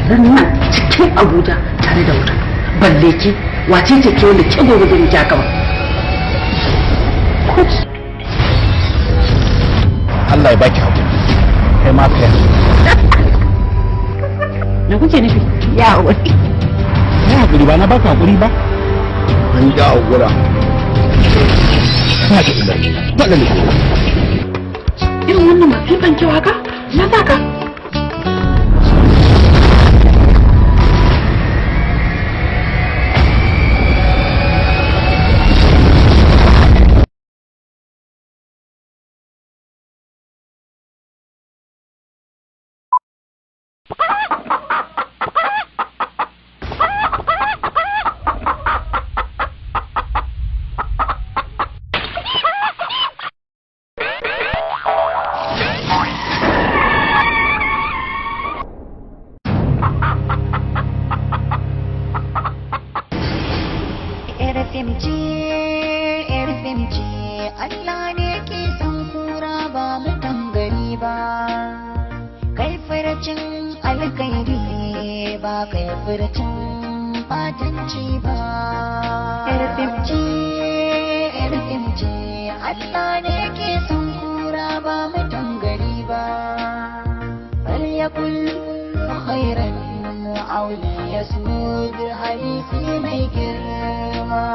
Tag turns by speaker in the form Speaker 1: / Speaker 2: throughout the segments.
Speaker 1: garin nan cikin Abuja tare da wuta. Balle ki wace ce ke wanda ke gobe zai miki haka ba?
Speaker 2: Allah ya baki hakuri. Kai ma kai.
Speaker 1: Me kuke nufi? Ya hakuri.
Speaker 2: Ya hakuri ba na baka hakuri ba.
Speaker 3: An ja hakura. Ba ta ina. Ba da ni.
Speaker 1: Irin wannan masifan kyau haka? Na saka.
Speaker 4: Allah ne ke san kura ba mutan gari ba, kai furcin alkhairi ba kai furcin batanci ba. Yar fimce, Allah ne ke san kura ba mutan gari ba. Bal yakul khairan aw liyasmud, hadisi mai girma.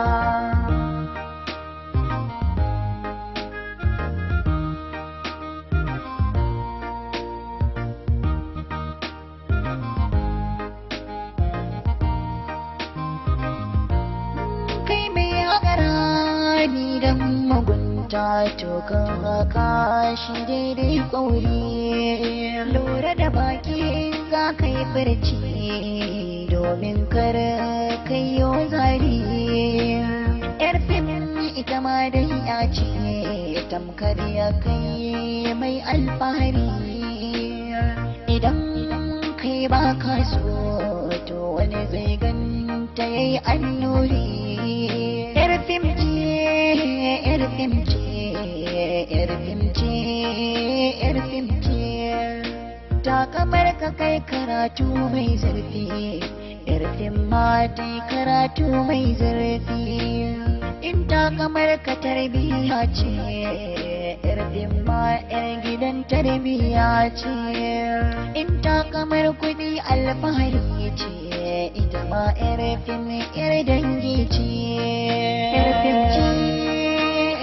Speaker 4: Mugunta to kan haka shi daidai kwauri, lura da baki za ka yi furci domin kar kai yo zari. Yar fim ita ma dai ya ce tamkar ya kai mai alfahari, idan kai ba ka so to wani zai ganta yayi annuri. Yar fim ce, yar fim ce, yar fim ce, yar fim ce, ta kamar ka kai karatu mai zurfi, yar fim ma ta karatu mai zurfi. In ta kamar ka tarbiya ce, yar fim ma yar gidan tarbiya ce. In ta kamar kuɗi alfahari ce, ita ma yar fim yar dangi ce. Yar fim ce,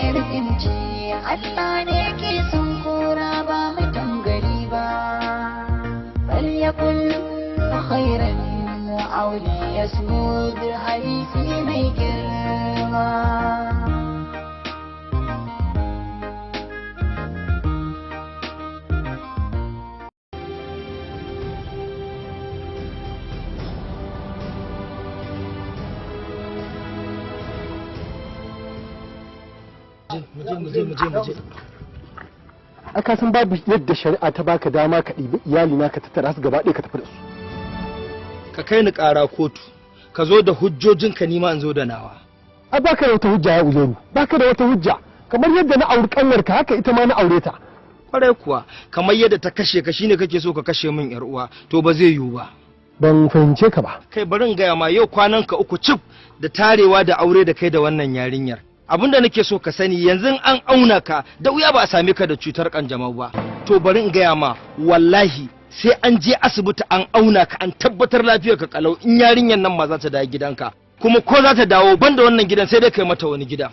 Speaker 4: yar fim ce, Allah ne ke son kora ba mutan gari ba. Bal yakul khairan aw liyasmud, hadisi mai girma.
Speaker 3: Aka san babu yadda shari'a ta baka dama ka ɗibi iyali na ka tattara su gaba ɗaya ka tafi da su.
Speaker 5: Ka kai ni ƙara kotu, ka zo da hujjojinka ni ma in zo da nawa.
Speaker 3: A baka da wata hujja ya Uzeru, baka da wata hujja. Kamar yadda na auri ƙanwarka haka ita ma na aure ta.
Speaker 5: Kwarai kuwa, kamar yadda ta kashe ka shine kake so ka kashe min yar uwa, to ba zai yiwu ba.
Speaker 3: Ban fahimce ka ba.
Speaker 5: Kai bari in gaya ma, yau kwanan ka 3 cif da tarewa da aure da kai da wannan yarinyar. Abinda nake so ka sani yanzu an auna ka da wuya ba a same ka da cutar kanjamau ba. To bari in gaya ma, wallahi sai an je asibiti an auna ka an tabbatar lafiyar ka kalau, in yarinyar nan ma za ta dawo gidanka, kuma ko za ta dawo banda wannan gidan sai dai kai mata wani gida.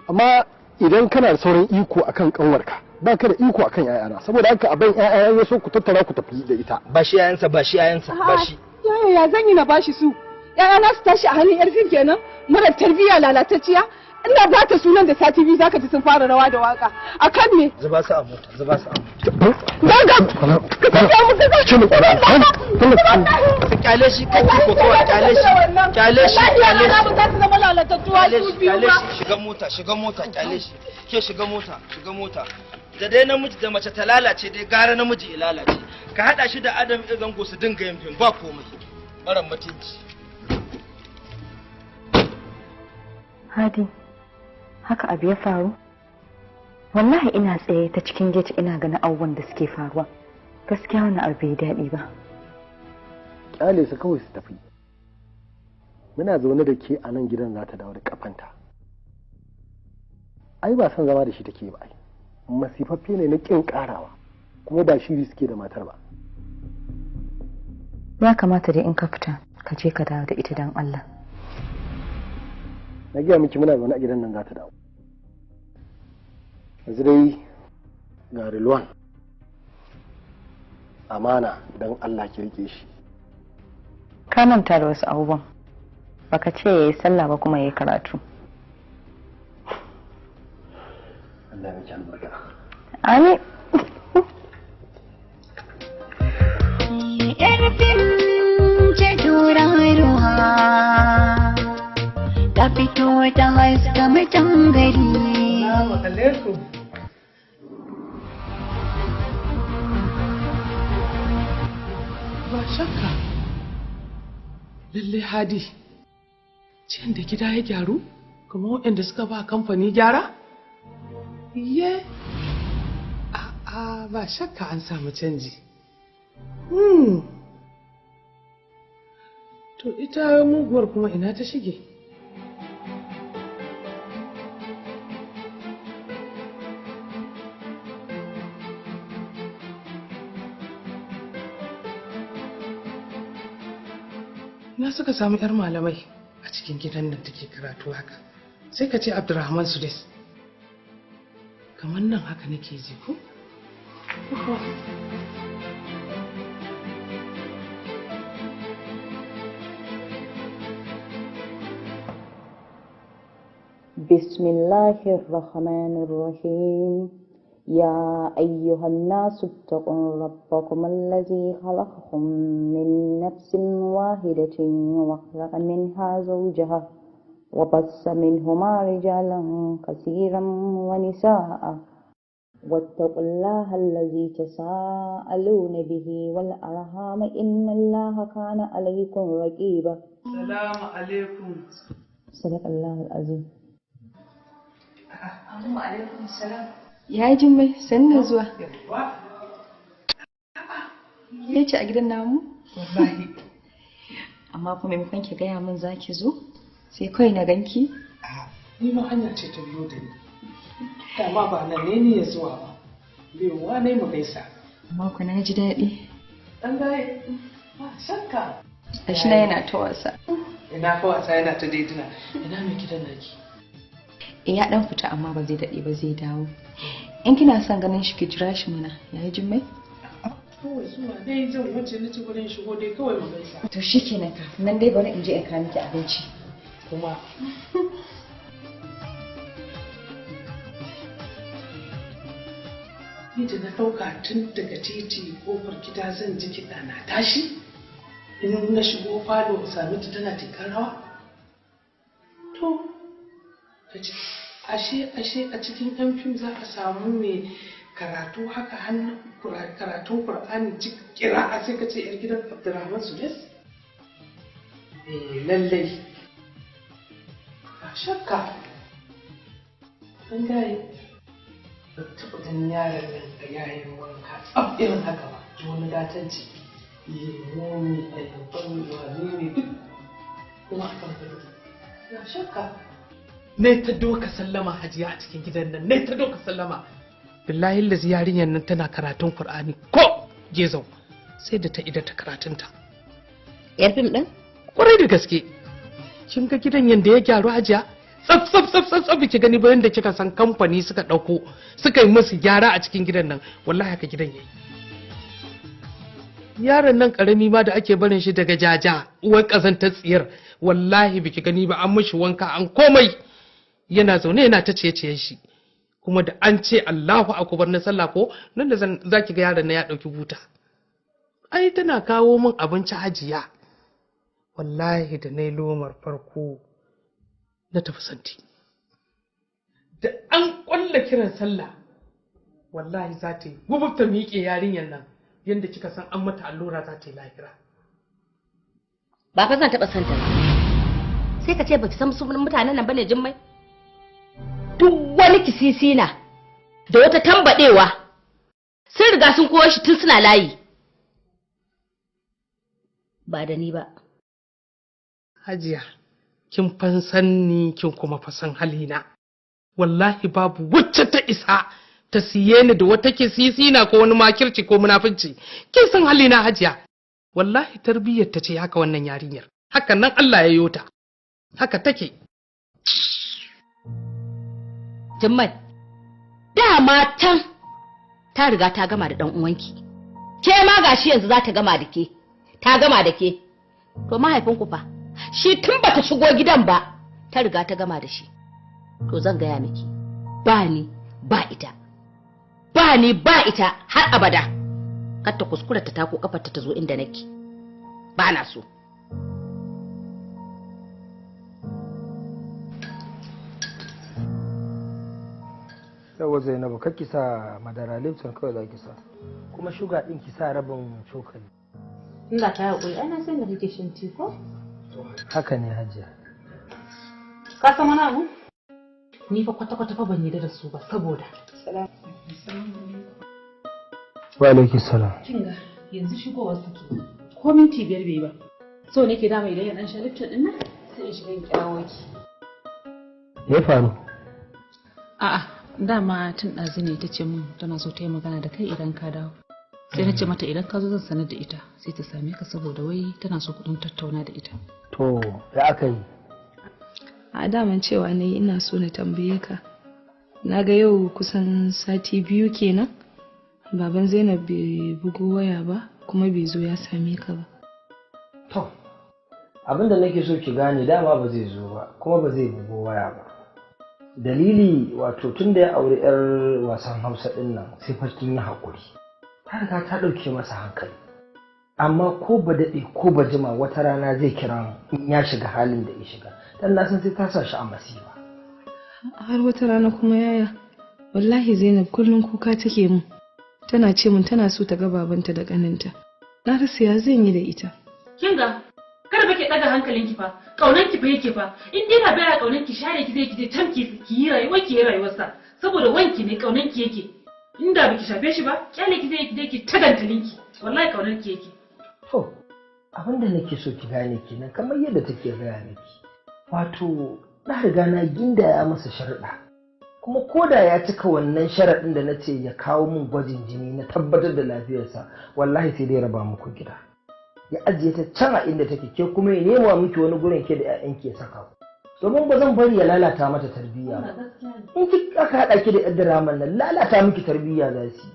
Speaker 3: Amma idan kana da sauran iko akan kanwarka, ba ka da iko akan ƴaƴana, saboda haka abin ƴaƴa ya so ku tattara ku tafi da ita.
Speaker 5: Ba shi ƴaƴansa, ba shi ƴaƴansa, ba shi.
Speaker 6: Yaya ya zan yi na bashi su? Ƴaƴana su tashi a hannun yar fim kenan, mara tarbiyya lalatacciya. Ina ba ta sunan da sati 2 zaka ji sun fara rawa da waka. Akan me?
Speaker 5: Zuba su a mota, zuba su a mota.
Speaker 6: Daga ka tafiya mu ka
Speaker 3: Ce mu kwara.
Speaker 5: Kyale shi kake ko kawai kyale shi. Kyale shi, kyale shi.
Speaker 6: Wallahi za su zama lalatattuwa su biyu ba.
Speaker 5: Shiga mota, shiga mota, kyale shi. Ke shiga mota, shiga mota. Da dai namiji da mace ta lalace dai gara namiji ya lalace. Ka hada shi da Adam Zango su dinga yin fim ba komai. Maran mutunci.
Speaker 7: Hadi, haka abu ya faru? Wallahi ina tsaye ta cikin gate ina ganin abubuwan da suke faruwa. Gaskiya wannan abu bai daɗi ba.
Speaker 3: Kyale su kawai su tafi. Muna zaune da ke a nan gidan, za ta dawo da kafanta. Ai ba son zama da shi take ba, ai masifaffe ne na kin karawa, kuma ba shiri suke da matar ba.
Speaker 7: Ya kamata dai in ka fita ka je ka dawo da ita don Allah.
Speaker 3: Na gaya miki, muna zaune a gidan nan za ta dawo. Yanzu dai ga Rilwan, amana, don Allah ki rike shi.
Speaker 7: Ka manta da wasu abubuwan, baka ce ya yi sallah ba kuma ya yi karatu.
Speaker 3: Allah ya miki albarka.
Speaker 7: Amin.
Speaker 4: Yar fim ce ruwa ta fito ta haska mutan gari.
Speaker 8: Alaikum. Ba shakka, lalle Hadi, ciyan da gida ya gyaru, kuma waɗanda suka ba kamfani gyara? Iye, a'a, ba shakka an samu canji. To ita muguwar kuma ina ta shige? Na suka samu 'yar malamai a cikin gidan nan take karatu haka, sai ka ce Abdulrahman Sudais. Kamar nan haka nake ji ko? Ko kuwa?
Speaker 7: بسم الله الرحمن الرحيم. يا أيها الناس اتقوا ربكم الذي خلقكم من نفس واحدة وخلق منها زوجها وبث منهما رجالا كثيرا ونساء واتقوا الله الذي تساءلون به والأرحام إن الله كان عليكم رقيبا.
Speaker 8: Salamu alaikum.
Speaker 7: صدق الله العظيم.
Speaker 6: Ya Jummai, sannu da zuwa. Ya ce a gidan namu?
Speaker 8: Wallahi.
Speaker 7: Amma kuma maimakon ki gaya min za ki zo, sai kawai na ganki.
Speaker 8: Ni ma hanya ce ta biyo da ni. Dama ba nan ne ni ya zuwa ba. Biyowa ne mu gaisa.
Speaker 7: Amma ku na ji daɗi.
Speaker 8: Dan gaye, ba shakka.
Speaker 6: Gashi na yana ta wasa.
Speaker 8: Ina fa wasa yana ta daidina. Ina mai gidan naki?
Speaker 7: Eh, ya dan fita amma ba zai daɗe ba zai dawo. In kina son ganin shi ki jira shi mana, yayi Jummai?
Speaker 8: Kawai zuwa dai zan wuce na ci gurin shigo dai kawai mu gaisa.
Speaker 7: To shikenan, kafin nan dai bari in je in kawo miki abinci.
Speaker 8: Kuma ni da na ɗauka tun daga titi kofar gida zan ji kiɗa na tashi. In na shigo falo in sami ta tana tinkar rawa. To, ta ce, ashe ashe a cikin yan fim za a samu mai karatu haka, hannun karatun Kur'ani, kira'a sai ka ce yar gidan Abdulrahman Sudes? Eh, lallai. Ba shakka. An gaye. Ban taɓa ganin yaron nan da yayin wanka tsaf irin haka ba. Ji wani gatanci. Lemo ne, ayyaban wane ne duk. Kuma a kan gado. Ba shakka. Ne ta doka sallama Hajiya a cikin gidan nan, ne ta doka sallama. Billahi lazi yarinyar nan tana karatun Kur'ani ko gezau sai da ta ida ta karatunta.
Speaker 1: Yar fim ɗin?
Speaker 8: Kwarai da gaske. Kin ga gidan yanda ya gyaru Hajiya? Tsaf tsaf tsaf tsaf tsaf, ki gani bayan da kika san kamfani suka ɗauko suka yi musu gyara a cikin gidan nan, wallahi haka gidan yayi. Yaron nan karami ma da ake barin shi daga jaja uwar ƙazantar tsiyar, wallahi biki gani ba an mishi wanka an komai, yana zaune yana ta ciye-ciyen shi, kuma da an ce Allahu akbar na sallah ko nan da zaki ga yaron nan ya ɗauki buta. Ai tana kawo min abinci Hajiya. Wallahi da na yi lomar farko na tafi santi, da an ƙwalla kiran sallah wallahi za ta yi gubub ta miƙe yarinyar nan yadda kika san an mata allura, za ta yi lahira.
Speaker 1: Ba fa zan taɓa santa ba. Sai ka ce baki san sunan mutanen nan bane, Jummai. Duk wani kisisina da wata tambadewa sun riga sun koyo shi tun suna layi. Ba da ni ba.
Speaker 8: Hajiya, kin fansan ni, kin kuma fasan halina. Wallahi babu wacce ta isa ta siye ni da wata kisisi na ko wani makirci ko munafunci. Kin san halina, Hajiya. Wallahi tarbiyyar ta ce haka wannan yarinyar. Haka nan Allah ya yo ta. Haka take.
Speaker 1: Jummai, dama can ta riga ta gama da ɗan uwanki. Ke ma gashi yanzu za ta gama da ke. Ta gama da ke. To mahaifinku fa, shi tun bata shigo gidan ba, ta riga ta gama da shi. To zan gaya miki, ba ni ba ita. Ba ni ba ita har abada. Kar ta kuskura ta tako kafarta ta zo inda nake. Ba na so.
Speaker 5: Yawa Zainabu, kar ki sa madara, Lipton kawai za ki sa. Kuma shuga din ki sa rabin cokali.
Speaker 9: Inda ka haƙuri, ai na san da kake shan tea ko?
Speaker 5: Haka ne, Hajiya.
Speaker 9: Ka san wani abu? Ni fa kwata-kwata fa ban yarda da su ba saboda.
Speaker 5: Wa alaikum salam.
Speaker 9: Kinga yanzu shigowar suke. Ko minti 5 bai ba. So nake dama idan ya dan sha Lipton din nan sai in shiga in kirawo ki.
Speaker 5: Me faru?
Speaker 9: A'a, dama tun ɗazu ne ta ce min tana so ta yi magana da kai idan ka dawo. Sai na ce mata idan ka zo zan sanar da ita sai ta same ka saboda wai tana so kuɗin tattauna da ita.
Speaker 5: To, ya aka yi?
Speaker 7: A daman cewa na yi ina so na tambaye ka. Na ga yau kusan sati 2 kenan. Baban Zainab bai bugo waya ba kuma bai zo ya same ka ba.
Speaker 5: To, abinda nake so ki gane, dama ba zai zo ba kuma ba zai bugo waya ba. Dalili wato tun da ya auri 'yar wasan Hausa ɗin nan sai fa kin yi haƙuri. Ta riga ta ɗauke masa hankali. Amma ko ba daɗe ko ba jima, wata rana zai kira mu in ya shiga halin da ya shiga. Dan na san sai ta sa shi a masifa.
Speaker 7: Har wata rana kuma, yaya. Wallahi Zainab kullum kuka take mun. Tana ce mun tana so ta ga babanta da ƙaninta. Na rasa ya zan yi da ita.
Speaker 9: Kinga, kada ba ki ɗaga hankalinki fa, ƙaunanki fa yake fa, in dai na baya ƙaunanki share ki zai ki je can ki yi rayuwar ki yi rayuwarsa, saboda wanki ne ƙaunanki yake. Inda baki shafe shi ba, kyale ki zai ki je ki tagantalinki, wallahi ƙaunanki yake.
Speaker 5: To, abin da nake so ki gane kenan, kamar yadda take gaya miki. Wato, na riga na gindaya masa sharuɗa. Kuma ko da ya cika wannan sharaɗin da na ce ya kawo min gwajin jini na tabbatar da lafiyarsa, wallahi sai dai raba muku gida. Ya ajiye ta can a inda take, ke kuma ya nema miki wani gurin ke da 'ya'yanki ya saka ku. Domin ba zan bari ya lalata mata tarbiyya ba. In ki aka haɗa ki da 'yar diraman nan, lalata miki tarbiyya za su yi.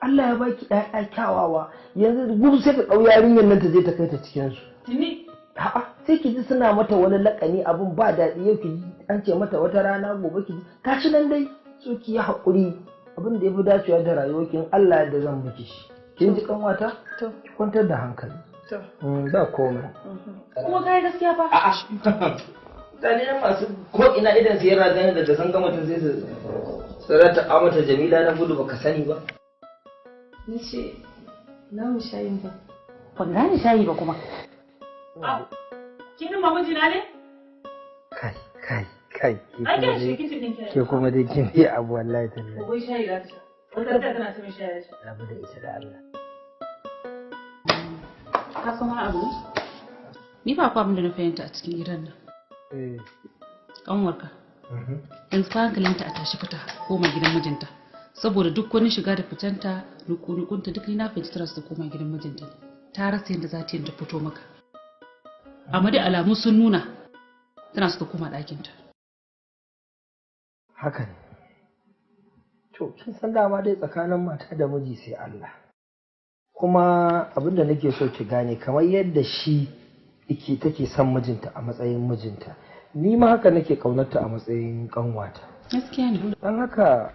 Speaker 5: Allah ya baki ɗaya kyawawa, yanzu gudu sai ka ɗau yarinyar nan ta je ta kai ta cikin su.
Speaker 9: Tuni.
Speaker 5: A'a, sai ki ji suna mata wani lakani, abun ba daɗi, yau ki ji an ce mata wata rana, gobe ki ji gashi nan dai. So ki yi haƙuri, abin da ya fi dacewa da rayuwarki in Allah da zan miki shi. Kin ji kanwata?
Speaker 7: To.
Speaker 5: Ki kwantar da hankali.
Speaker 7: To.
Speaker 5: Ba komai.
Speaker 9: Kuma kai gaskiya fa.
Speaker 5: A'a. Mutane nan masu ko ina idan su yana ganin daga san ga mutum sai su sarata a mata Jamila na gudu baka sani ba.
Speaker 7: Na ce, na mu shayin ba.
Speaker 9: Ban gane shayi ba kuma. Kin nuna mijina ne?
Speaker 5: Kai, kai, kai.
Speaker 9: Ai kina shi kicin ɗin kina.
Speaker 5: Ke kuma dai kin yi abu, wallahi tallahi.
Speaker 9: Wai shayi za ta sha. Wata ta tana son shayi ta sha.
Speaker 5: Rabu da ita da Allah.
Speaker 9: Ka san wani abu ne? Ni fa akwai abin da na fahimta a cikin gidan nan.
Speaker 5: Eh.
Speaker 9: Ƙanwarka. Yanzu fa hankalinta a tashi fita koma gidan mijinta. Saboda duk wani shiga da fitanta, nuku-nukunta duk ni na fahimci tana so ta koma gidan mijinta. Ta rasa yadda za ta yi ta fito maka. Amma dai alamu sun nuna tana so ta koma ɗakinta.
Speaker 5: Haka ne. To, kin san dama dai tsakanin mata da miji sai Allah. Kuma abin da nake so ki gane, kamar yadda shi yake take son mijinta a matsayin mijinta, ni ma haka nake ƙaunarta a matsayin ƙanwata.
Speaker 9: Gaskiya ne.
Speaker 5: Don haka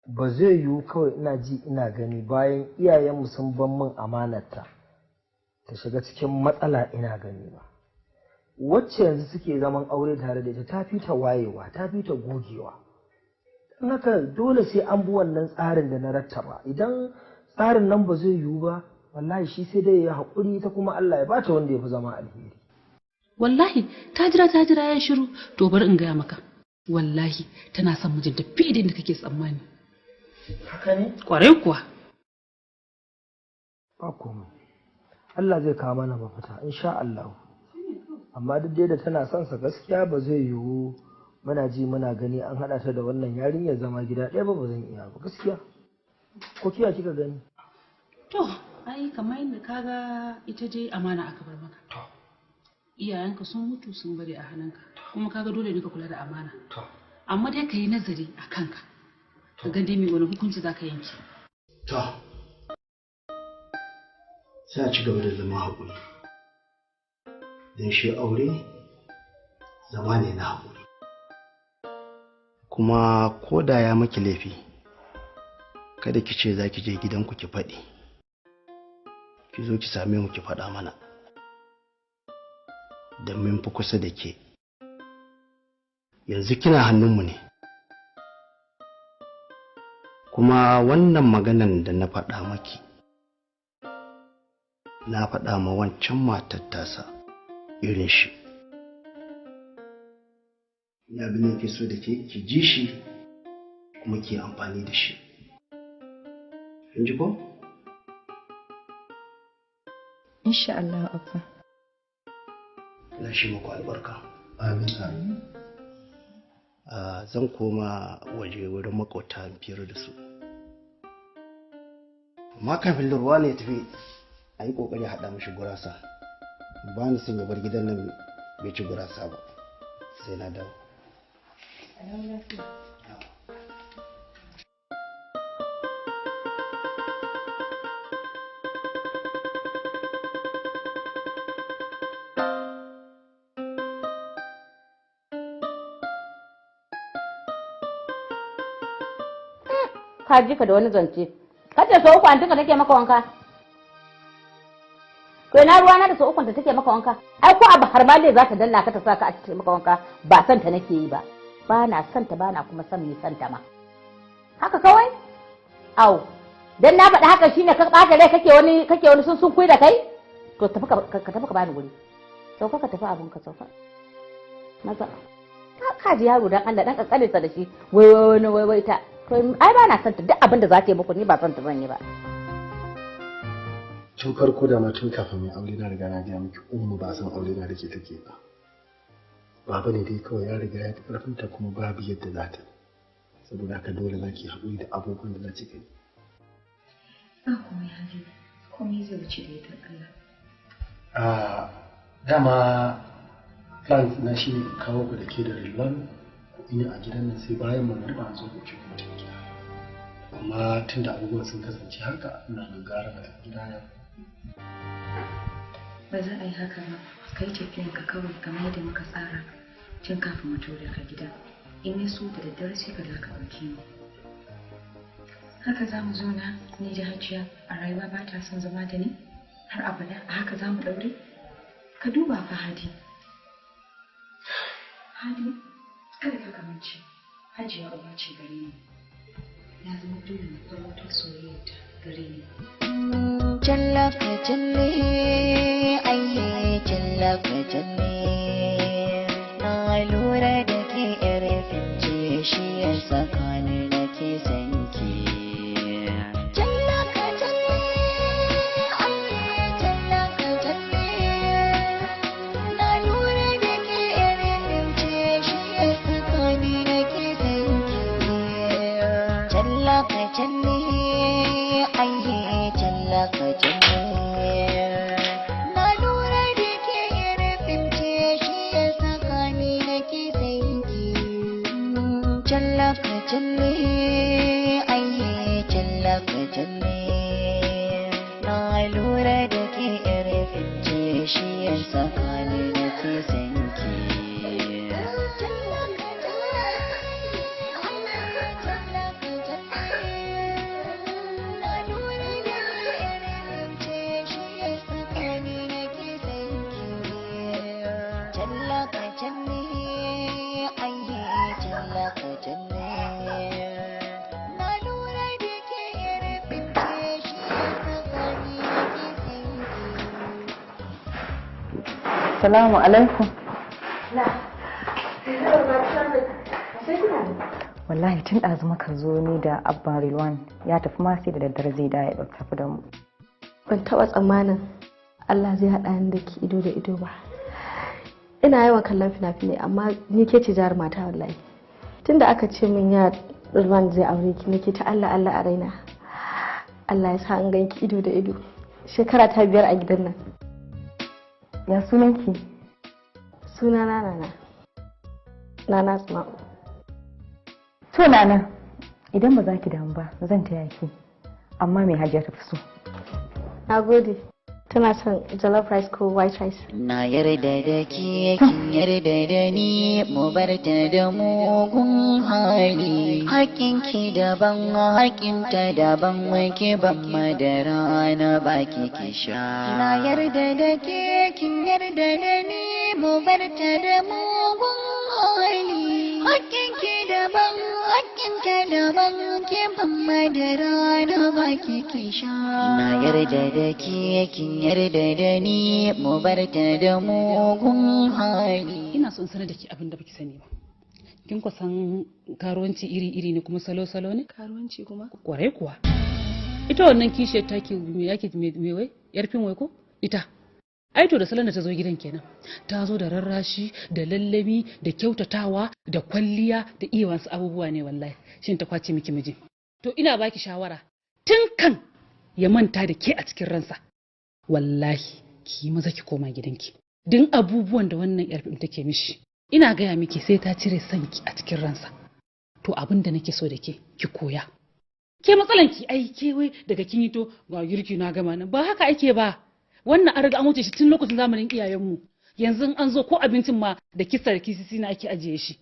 Speaker 5: ba zai yiwu kawai ina ji ina gani bayan iyayenmu sun ban min amanarta ta shiga cikin matsala ina gani ba. Wacce yanzu suke zaman aure tare da ita ta fi ta wayewa, ta fi ta gogewa. Don haka dole sai an bi wannan tsarin da na rattaba. Idan tsarin nan ba zai yiwu ba, wallahi shi sai dai ya haƙuri, ta kuma Allah ya bata wanda ya fi zama alheri.
Speaker 9: Wallahi ta jira, ta jira, ya shiru. To bari in gaya maka. Wallahi tana son mijinta fiye da inda kake tsammani.
Speaker 5: Haka ne?
Speaker 9: Kwarai kuwa.
Speaker 5: Ba komai. Allah zai kawo mana mafita insha Allah. Amma duk dai da tana son sa gaskiya ba zai yiwu muna ji muna gani an haɗa ta da wannan yarinyar zama gida ɗaya ba, ba zan iya ba gaskiya. Ko kiya kika gani?
Speaker 9: To, ai kamar yadda kaga ita dai amana aka bar maka. Iyayenka sun mutu sun bari a hannunka, kuma kaga dole ne ka kula da amana. Amma dai ka yi nazari a kanka, ka ga dai me wani hukunci za ka yanke.
Speaker 10: To, sai a ci gaba da zama haƙuri. Don shi aure zama ne na haƙuri. Kuma ko da ya maki laifi, kada ki ce za ki je gidanku ki faɗi. Ki zo ki same mu ki faɗa mana. Don mun fi kusa da ke. Yanzu kina hannunmu ne. Kuma wannan maganan da na faɗa maki, na faɗa ma wancan matar tasa irin shi. Ni abin da ke so da ke, ki ji shi kuma ki amfani da shi. Kin ji ko?
Speaker 7: Insha Allah Abba.
Speaker 10: Allah shi muku albarka.
Speaker 3: Amin amin.
Speaker 10: Zan koma waje wurin maƙota in fira da su. Amma kafin ruwa ne ya tafi, a yi ƙoƙari a haɗa mishi gurasa. Ba ni son ya bar gidan nan bai ci gurasa ba. Sai na dawo.
Speaker 1: Ka ji ka da wani zance. Ka ce sau uku antinka take maka wanka. To ina ruwana da sau ukun ta take maka wanka? Ai ko abu har ma dai za ta danna ka ta sa ka a cikin maka wanka, ba son ta nake yi ba. Ba na son ta, ba na kuma son mai son ta ma. Haka kawai? Au. Dan na faɗi haka shine ka ɓata rai kake wani kake wani sun sun da kai? To tafi ka tafi ka bani guri. Sauka ka tafi abun ka sauka. Maza. Ka ji yaro dan Allah dan kankanin sa da shi. Wai wai wai wai ta. To ai ba na son ta, duk abin da za ta yi muku ni ba son ta zan yi ba.
Speaker 3: Tun farko da ma tun kafin mai aure na riga na gaya miki ummu ba san aure na da ke take ba. Baba ne dai kawai ya riga ya fi karfinta kuma babu yadda za ta yi. Saboda haka dole za ki haƙuri da abubuwan da za ki gani.
Speaker 7: Ba komai Habibu, komai zai wuce da yardar Allah.
Speaker 3: Dama plans na shi ne kawo ku da ke da Rilwan ku ina a gidan nan sai bayan magariba an zo ku ci kuma tafi gida. Amma tun da abubuwan sun kasance haka ina ga gara na tafi gida yau.
Speaker 7: Ba za a yi haka ba, ka yi tafiyanka kawai kamar yadda muka tsara tun kafin mu tura ka gida. In ya so da daddare sai ka dawo ka ɗauke mu. Haka za mu zauna ni da Hajiya a rayuwa ba ta son zama da ni har abada, a haka za mu ɗaure? Ka duba fa Hadi. Hadi, kada ka kamance, Hajiya uwa ce gare ni. Ya zama dole na farautar soyayyarta gare ni.
Speaker 4: Jallaka jalle, aiye jallaka jalle. Na lura da ke yar fince shi ya saka ni nake son ki. Jallaka jalle, aiye jallaka jalle. Na lura da ke yar fince shi ya saka ni nake son ki. Jallaka jalle, aiye jallaka jalle. Na lura da ke yar fince shi ya saka ni nake son ki. Jallaka jalle, aiye jallaka jalle. Na lura da ke yar fince shi ya saka ni nake son ki. Jallaka jalle, aiye jallaka jalle. Na lura da ke yar fince shi ya saka ni nake son ki. Jallaka jalle, aiye jallaka jalle. Na lura da ke yar fince shi ya saka ni nake son ki.
Speaker 7: Salamu alaikum. Wallahi tun ɗazu muka zo ni da Abba Rilwan ya tafi ma sai da daddare zai dawo ya ɗauki tafi da mu.
Speaker 11: Ban taɓa tsammanin Allah zai haɗa ni da ki ido da ido ba. Ina yawan kallon fina-finai amma ni ke ce jarumata wallahi. Tunda aka ce min ya Rilwan zai aure ki nake ta Allah Allah a raina. Allah ya sa an ganki ido da ido. Shekara ta 5 a gidan nan.
Speaker 12: Ya sunanki?
Speaker 11: Suna na Nana. Nana Asma'u.
Speaker 12: To Nana, idan ba za ki damu ba zan taya ki. Amma mai Hajiya ta fi so?
Speaker 11: Na gode. Tana son jollof rice ko white rice?
Speaker 4: Na yarda da ke, kin yarda da ni, mu bar ta da mugun hali. Hakkin ki daban, hakkin ta daban, ke ban madara na baki ki sha. Na yarda da ke, kin yarda da ni, mu bar ta da mugun hali. Hakkin ki daban, hakkin ta daban, ke ban madara na baki ki sha. Na yarda da ke, kin yarda da ni, mu bar ta da mugun hali.
Speaker 9: Ina son sanar da ke abin da baki sani ba. Kin ku san karuwanci iri-iri ne kuma salo-salo ne?
Speaker 7: Karuwanci kuma?
Speaker 9: Kwarai kuwa. Ita wannan kishiyar taki me yake me wai? Yar fin wai ko? Ita. Ai to da salon da ta zo gidan kenan. Ta zo da rarrashi, da lallami, da kyautatawa, da kwalliya, da iya wasu abubuwa ne wallahi. Shin ta kwace miki miji. To ina baki shawara tun kan ya manta da ke a cikin ransa. Wallahi ki yi maza ki koma gidanki. Duk abubuwan da wannan yar fim take mishi. Ina gaya miki sai ta cire sanki a cikin ransa. To abin da nake so da ke ki koya. Ke matsalan ki ai ke wai daga kin yi to ga girki na gama nan ba haka ake ba. Wannan an riga an wuce shi tun lokacin zamanin iyayenmu. Yanzu an zo ko abincin ma da kisa da kisisi na ake ajiye shi.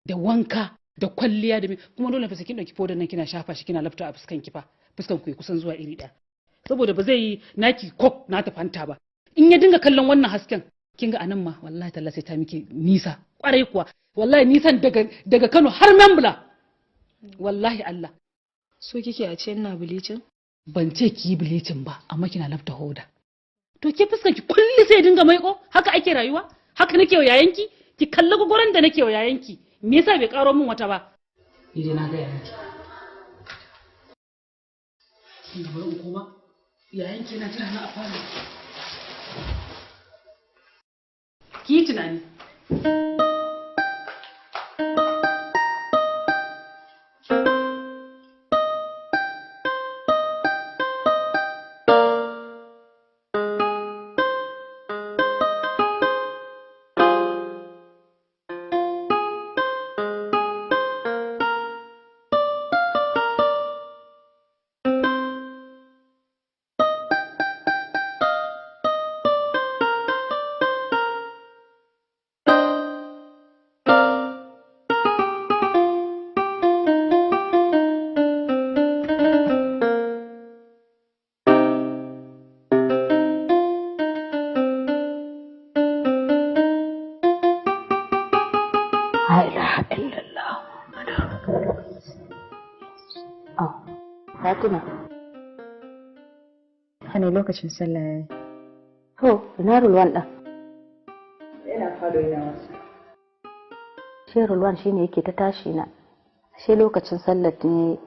Speaker 9: Da wanka da kwalliya da kuma dole fa sai kin dauki fodan nan kina shafa shi kina lafta a fuskan ki fa. Fuskan ku ya kusan zuwa iri ɗaya. Saboda ba zai yi naki kok na ta fanta ba. In ya dinga kallon wannan hasken kin ga anan ma wallahi talla sai ta miki nisa kwarai kuwa wallahi nisan daga Kano har Membla wallahi Allah.
Speaker 7: So kike a ce ina bleaching?
Speaker 9: Ban ce ki yi bleaching ba amma kina lafta hoda. To ke fuskan ki kulli sai dinga maiko haka ake rayuwa haka nake wa yayanki ki kalli guguran da nake wa yayanki me yasa bai karo min wata ba? Ni dai na ga yayanki. Kin ga bari in koma yayanki yana jira na a falo. Ki yi tunani.
Speaker 1: Fatima.
Speaker 12: Hane lokacin sallah yayi.
Speaker 1: To, ina Rulwan ɗin?
Speaker 12: Yana falo yana wasa.
Speaker 1: Shi Rulwan shine yake ta tashi na. Ashe lokacin sallar ne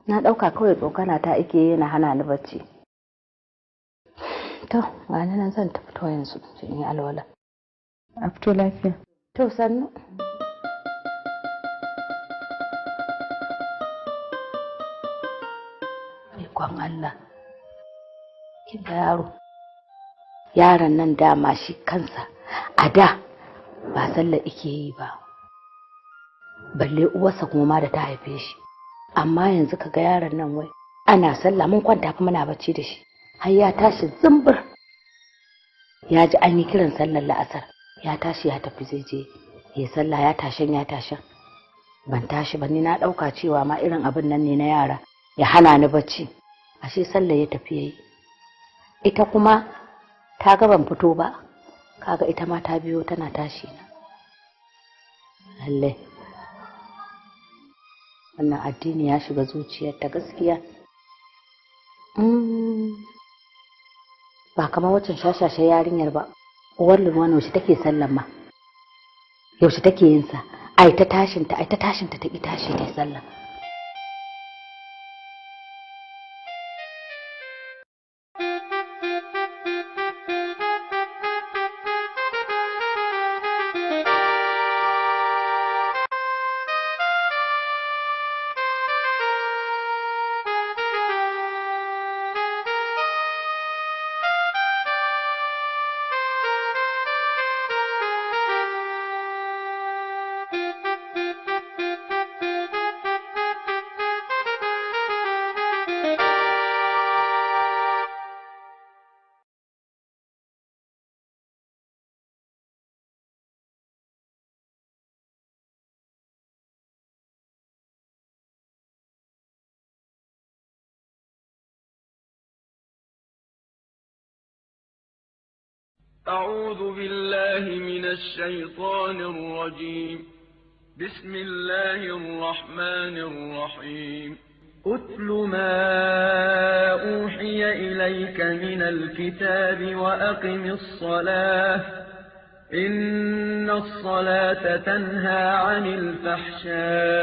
Speaker 1: na ɗauka kawai tsokana ta ake yana hana ni bacci. To, ga ni nan zan tafi to yanzu in yi alwala.
Speaker 12: A fito lafiya.
Speaker 1: To, sannu. Ikon Allah. Kin ga yaro. Yaron nan dama shi kansa a da ba sallah ike yi ba. Balle uwarsa kuma ma da ta haife shi. Amma yanzu kaga yaron nan wai ana sallah mun kwanta fa muna bacci da shi. Har ya tashi zumbur. Ya ji an yi kiran sallar la'asar. Ya tashi ya tafi zai je ya sallah ya tashen ya tashen. Ban tashi ba ni na ɗauka cewa ma irin abin nan ne na yara. Ya hana ni bacci. Ashe sallah ya tafi yayi. Ita kuma ta ga ban fito ba. Kaga ita ma ta biyo tana tashi na. Lalle. Wannan addini ya shiga zuciyarta gaskiya. Ba kamar waccan shashashe yarinyar ba. Uwar Lurwana yaushe take sallan ma. Yaushe take yin sa. Ai ta tashinta, ai ta tashinta ta ki tashi ta sallah.
Speaker 13: أعوذ بالله من الشيطان الرجيم. بسم الله الرحمن الرحيم. أتل ما أوحي إليك من الكتاب وأقم الصلاة إن الصلاة تنهى عن الفحشاء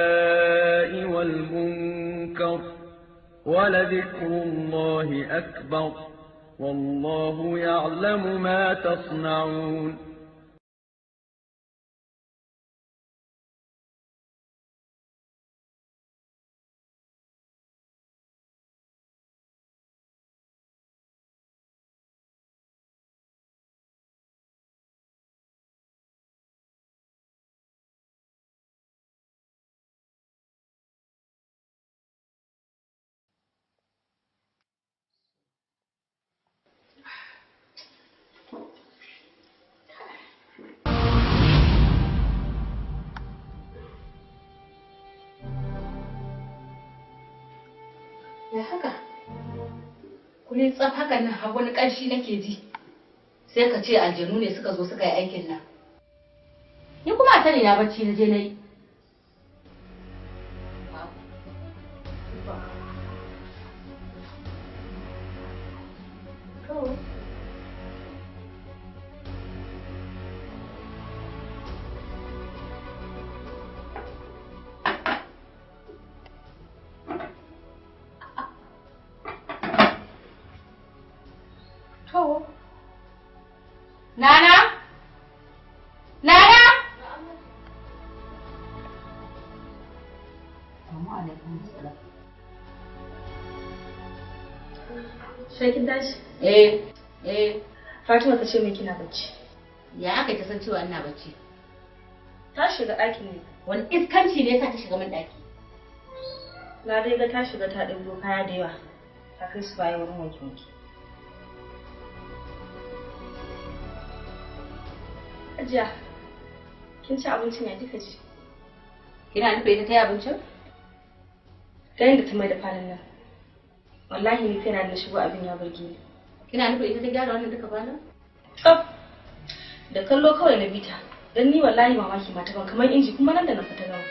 Speaker 13: والمنكر ولذكر الله أكبر والله يعلم ما تصنعون.
Speaker 1: Ya haka? Kuri tsaf hakan nan har wani ƙanshi nake ji. Sai ka ce aljanu ne suka zo suka yi aikin nan. Ni kuma a sani na bacci na je na yi. Nana? Nana?
Speaker 11: Sai kin tashi?
Speaker 1: Eh, eh.
Speaker 11: Fatima ta ce min kina bacci.
Speaker 1: Ya aka ta san cewa ina bacci?
Speaker 11: Ta shiga ɗakin ne.
Speaker 1: Wani iskanci ne yasa ta shiga min ɗaki?
Speaker 11: Na dai ga ta shiga ta ɗebo kaya da yawa. Ta kai su baya wurin wanke-wanke. Hajiya, kin ci abincin ya kika ji?
Speaker 1: Kina nufin ita ta yi abincin?
Speaker 11: Ta yadda ta mai da falon nan. Wallahi ni kaina na shigo abin ya burge ni.
Speaker 1: Kina nufin ita ta gyara wannan duka falon?
Speaker 11: Tsaf! Da kallo kawai na bita. Don ni wallahi mamaki mata ban kamar inji kuma nan da na fita gama.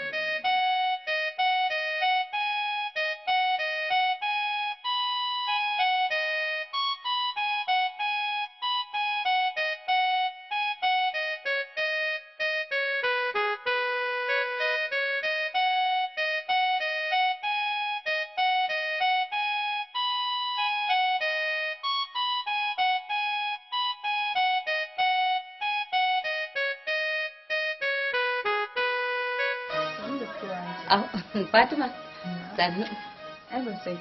Speaker 1: Fatima, sannu.
Speaker 7: Ai ban sai.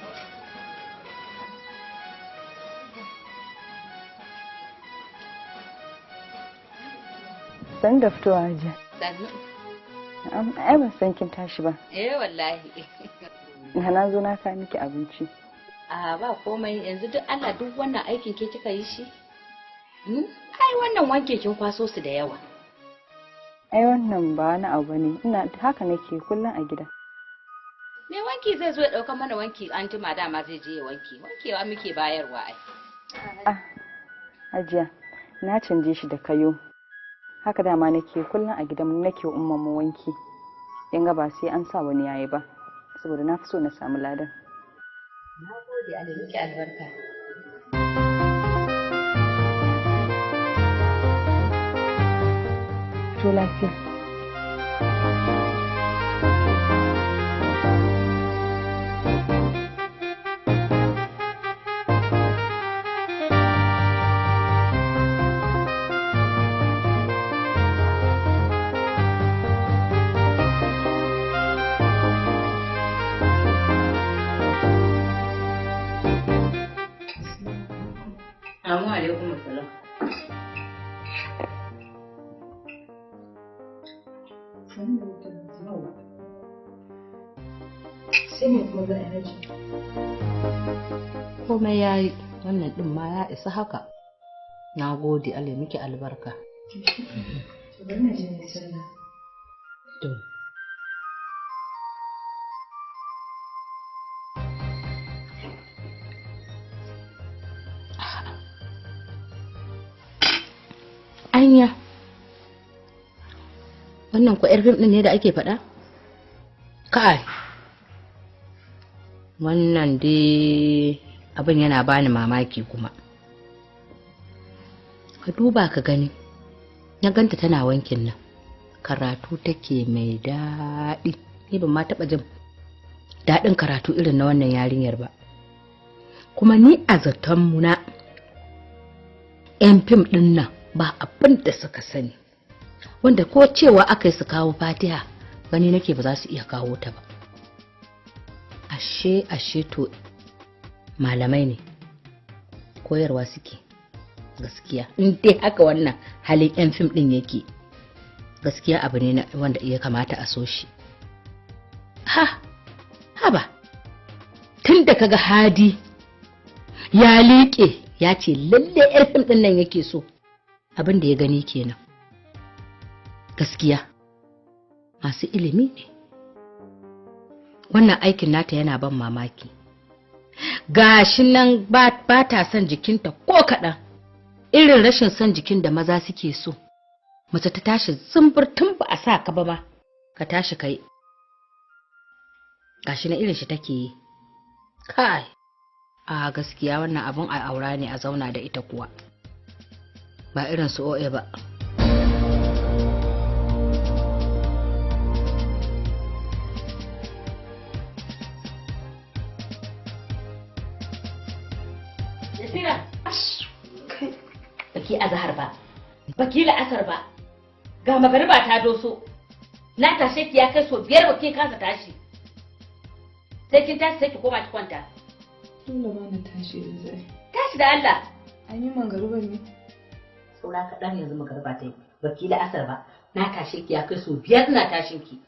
Speaker 7: San da fitowa hajiya.
Speaker 1: Sannu.
Speaker 12: Ai ban san kin tashi ba.
Speaker 1: Eh wallahi.
Speaker 12: Na zo na kawo miki abinci.
Speaker 1: A ba komai yanzu duk Allah duk wannan aikin ke kika yi shi? Ai wannan wanke kin kwaso su da yawa.
Speaker 12: Ai wannan ba wani abu ne. Ina haka nake kullum a gida.
Speaker 1: Me wanki zai zo ya dauka mana wanki an jima dama zai je ya wanke. Wankewa muke bayarwa ai.
Speaker 12: Ah, Hajiya, na canje shi da kayo. Haka dama nake kullum a gidan nake umman mu wanki. Kin ga ba sai an sa wani yayi ba. Saboda na fi so na samu ladan.
Speaker 1: Na gode Allah miki albarka.
Speaker 12: To lafiya.
Speaker 1: Assalamu alaikum assalam.
Speaker 7: Sai me kuma za a yi?
Speaker 1: Komai ya yi, wannan ɗin ma ya isa haka. Na gode Allah miki albarka.
Speaker 7: To bari na je na sallah.
Speaker 1: To. Anya. Wannan ko yar fim din ne da ake faɗa? Kai. Wannan dai abin yana bani mamaki kuma. Ka duba ka gani. Na ganta tana wankin nan. Karatu take mai daɗi. Ni ban ma taɓa jin daɗin karatu irin na wannan yarinyar ba. Kuma ni a zaton mu na 'yan fim ɗin nan ba abin da suka sani. Wanda ko cewa aka yi su kawo Fatiha gani nake ba za su iya kawo ta ba. Ashe ashe to malamai ne, koyarwa suke gaskiya. In dai haka wannan halin 'yan fim ɗin yake, gaskiya abu ne wanda ya kamata a so shi. Ha, haba, tun da kaga Hadi ya liƙe ya ce lalle 'yar fim ɗin nan yake so, abin da ya gani kenan. Gaskiya masu ilimi ne. Wannan aikin nata yana ban mamaki. Gashi nan ba ta son jikinta ko kaɗan, irin rashin son jikin da maza suke so. Mace ta tashi zumbur tun ba a sa ka ba ma ka tashi kai. Gashi na irin shi take yi. Kai, a gaskiya wannan abun a aura ne a zauna da ita kuwa, ba irin su o'e ba. Baki azhar ba, baki la'asar ba, ga magariba ta doso. Na tashe ki ya kai so 5 baki kasa tashi. Sai kin tashi sai ki koma ki kwanta.
Speaker 7: Dole ba na tashi yanzu.
Speaker 1: Tashi da Allah.
Speaker 7: An yi magariba ne?
Speaker 1: Saura kaɗan yanzu magariba ta yi. Baki la'asar ba, na tashe ki ya kai so 5 ina tashin ki.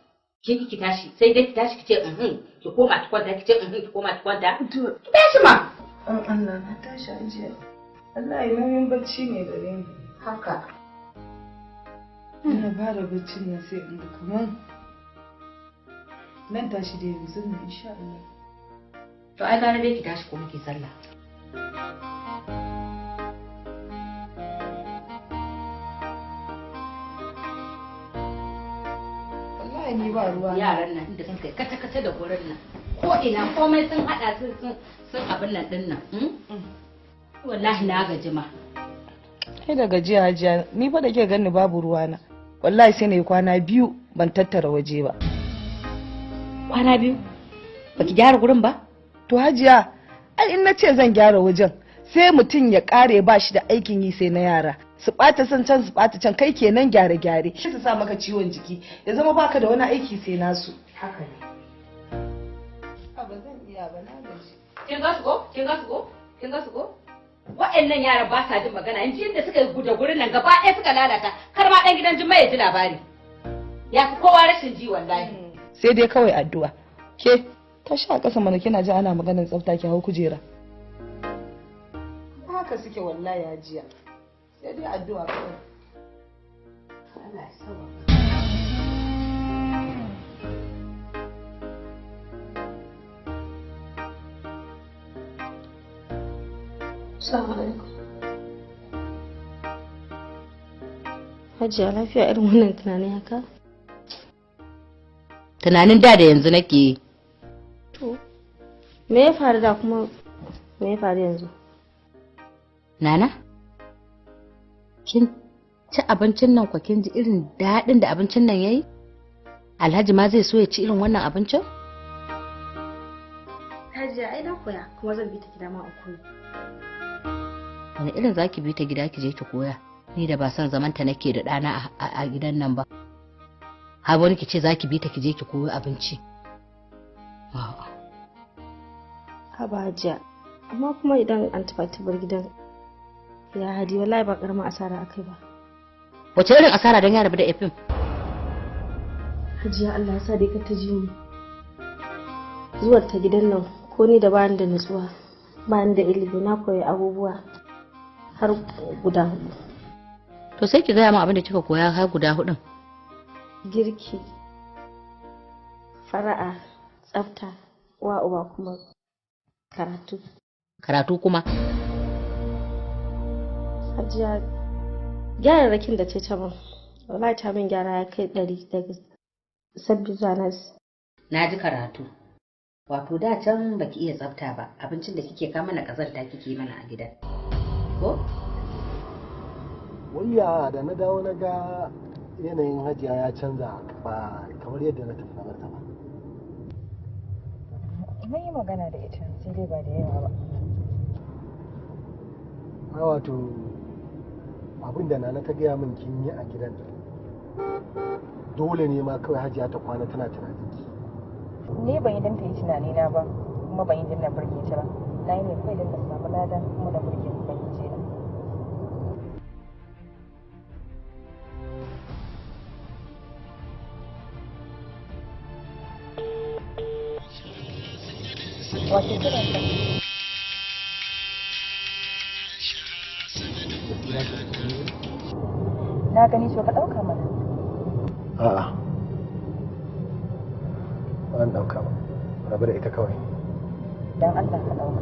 Speaker 1: Kin ki tashi sai dai ki tashi ki ce ki koma ki kwanta, ki ce ki koma ki kwanta. Ki tashi ma.
Speaker 7: An Allah na tashi ajiya. Allah ya nauyin bacci ne gare ni.
Speaker 1: Haka.
Speaker 7: Ina fara baccin nan sai in ga kaman nan tashi da yanzu ne insha Allah.
Speaker 1: To ai gara dai ki tashi ko muke sallah.
Speaker 7: Wallahi ni ba ruwa.
Speaker 1: Yaran nan inda suka yi kace-kace da gurin nan. Ko ina komai sun hada sun abin nan din nan. Wallahi na gaji ma.
Speaker 7: Kai da gajiya hajiya, ni fa da ke ganni babu ruwana. Wallahi sai na yi kwana 2 ban tattara waje ba.
Speaker 1: Kwana 2? Baki gyara gurin ba?
Speaker 7: To hajiya, ai in na ce zan gyara wajen, sai mutum ya kare ba shi da aikin yi sai na yara. Su ɓata san can su ɓata can, kai kenan gyare-gyare. Su sa maka ciwon jiki, ya zama baka da wani aiki sai nasu.
Speaker 1: Haka ne.
Speaker 7: Ba zan iya ba, na gaji.
Speaker 1: Kin ga su ko? Kin ga su ko? Kin ga su ko? Wa'annan yaran ba sa jin magana, in ji inda suka guda gurin nan gaba ɗaya suka lalata, kar ma ɗan gidan Jummai ya ji labari. Ya fi kowa rashin ji wallahi.
Speaker 7: Sai dai kawai addu'a. Ke, ta sha ƙasa mana kina ji ana maganar tsafta ki hau kujera. Haka suke wallahi hajiya. Sai dai addu'a kawai.
Speaker 1: Allah ya sauwaka.
Speaker 11: Assalamu alaikum. Hajiya lafiya irin wannan tunani haka?
Speaker 1: Tunanin da da yanzu nake yi.
Speaker 11: To, me ya faru da kuma me ya faru yanzu?
Speaker 1: Nana, kin ci abincin nan kwa kin ji irin daɗin da abincin nan yayi? Alhaji ma zai so ya ci irin wannan abincin?
Speaker 11: Hajiya ai na koya kuma zan bi ta gida ma in koyi.
Speaker 1: Wani irin zaki bi ta gida ki je ki koya? Ni da ba son zaman ta nake da ɗana a gidan nan ba. Har wani ki ce zaki bi ta ki je ki koyi abinci.
Speaker 11: Haba Hajiya, amma kuma idan an tafi ta bar gidan ya Hadi wallahi ba karamin asara akai ba.
Speaker 1: Wace irin asara don ya rabu da Efim?
Speaker 11: Hajiya Allah ya sa dai ka ta ji ni. Zuwar ta gidan nan ko ni da bani da nutsuwa, bani da ilimi na koyi abubuwa har guda 4.
Speaker 1: To sai ki gaya min abin da kika koya har guda 4.
Speaker 11: Girki, fara'a, tsafta, wa uba kuma karatu.
Speaker 1: Karatu kuma?
Speaker 11: Hajiya Gyararrakin da ce ta min, wallahi ta min gyara ya kai 100 daga sabbi zuwa nasi.
Speaker 1: Na ji karatu. Wato da can baki iya tsafta ba, abincin da kike kama na kazanta kike mana a gidan. Ko?
Speaker 3: Wayya da na dawo na ga yanayin Hajiya ya canza ba kamar yadda na tafi na barta ba.
Speaker 12: Mun yi magana da ita sai dai ba da yawa ba.
Speaker 3: Ai wato abin da Nana ta gaya min kin yi a gidan dole ne ma kawai Hajiya ta kwana tana tunanin ki.
Speaker 12: Ni ban yi don ta yi tunani na ba, kuma ban yi don na burge ta ba. Na yi ne kawai don na samu lada kuma na burge Ubangiji na. Wato kiran ka. Na gani to ka ɗauka mana.
Speaker 3: A'a. Ba an ɗauka ba. Rabu da ita kawai.
Speaker 12: Dan Allah ka ɗauka.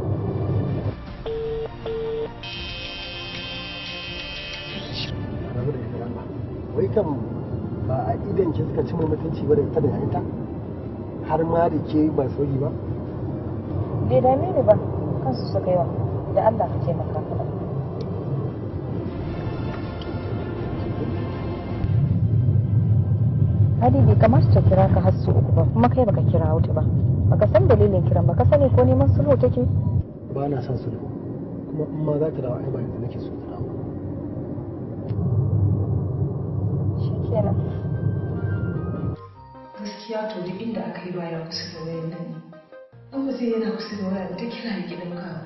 Speaker 3: Rabu da ita Allah. Wai kam ba a idan ki suka ci mai mutunci ba da ita da yayinta? Har ma da ke ba soyi ba?
Speaker 12: Bai dame ni ba, kansu suka yi wa. Da Allah ka taimaka ka ɗauka. Hadi bai kamata ta kira ka har sau 3 ba, kuma kai baka kira wuta ba. Baka san dalilin kiran ba, ka sani ko neman sulhu take?
Speaker 3: Ba na son sulhu. Kuma in ma za ta dawo ai ba yanzu nake so ta dawo.
Speaker 12: Shikenan.
Speaker 7: Gaskiya to duk inda aka yi baya kusa da wayan nan ne. In ba zai yana kusa da waya ba ta kira ya ki ɗauka ba.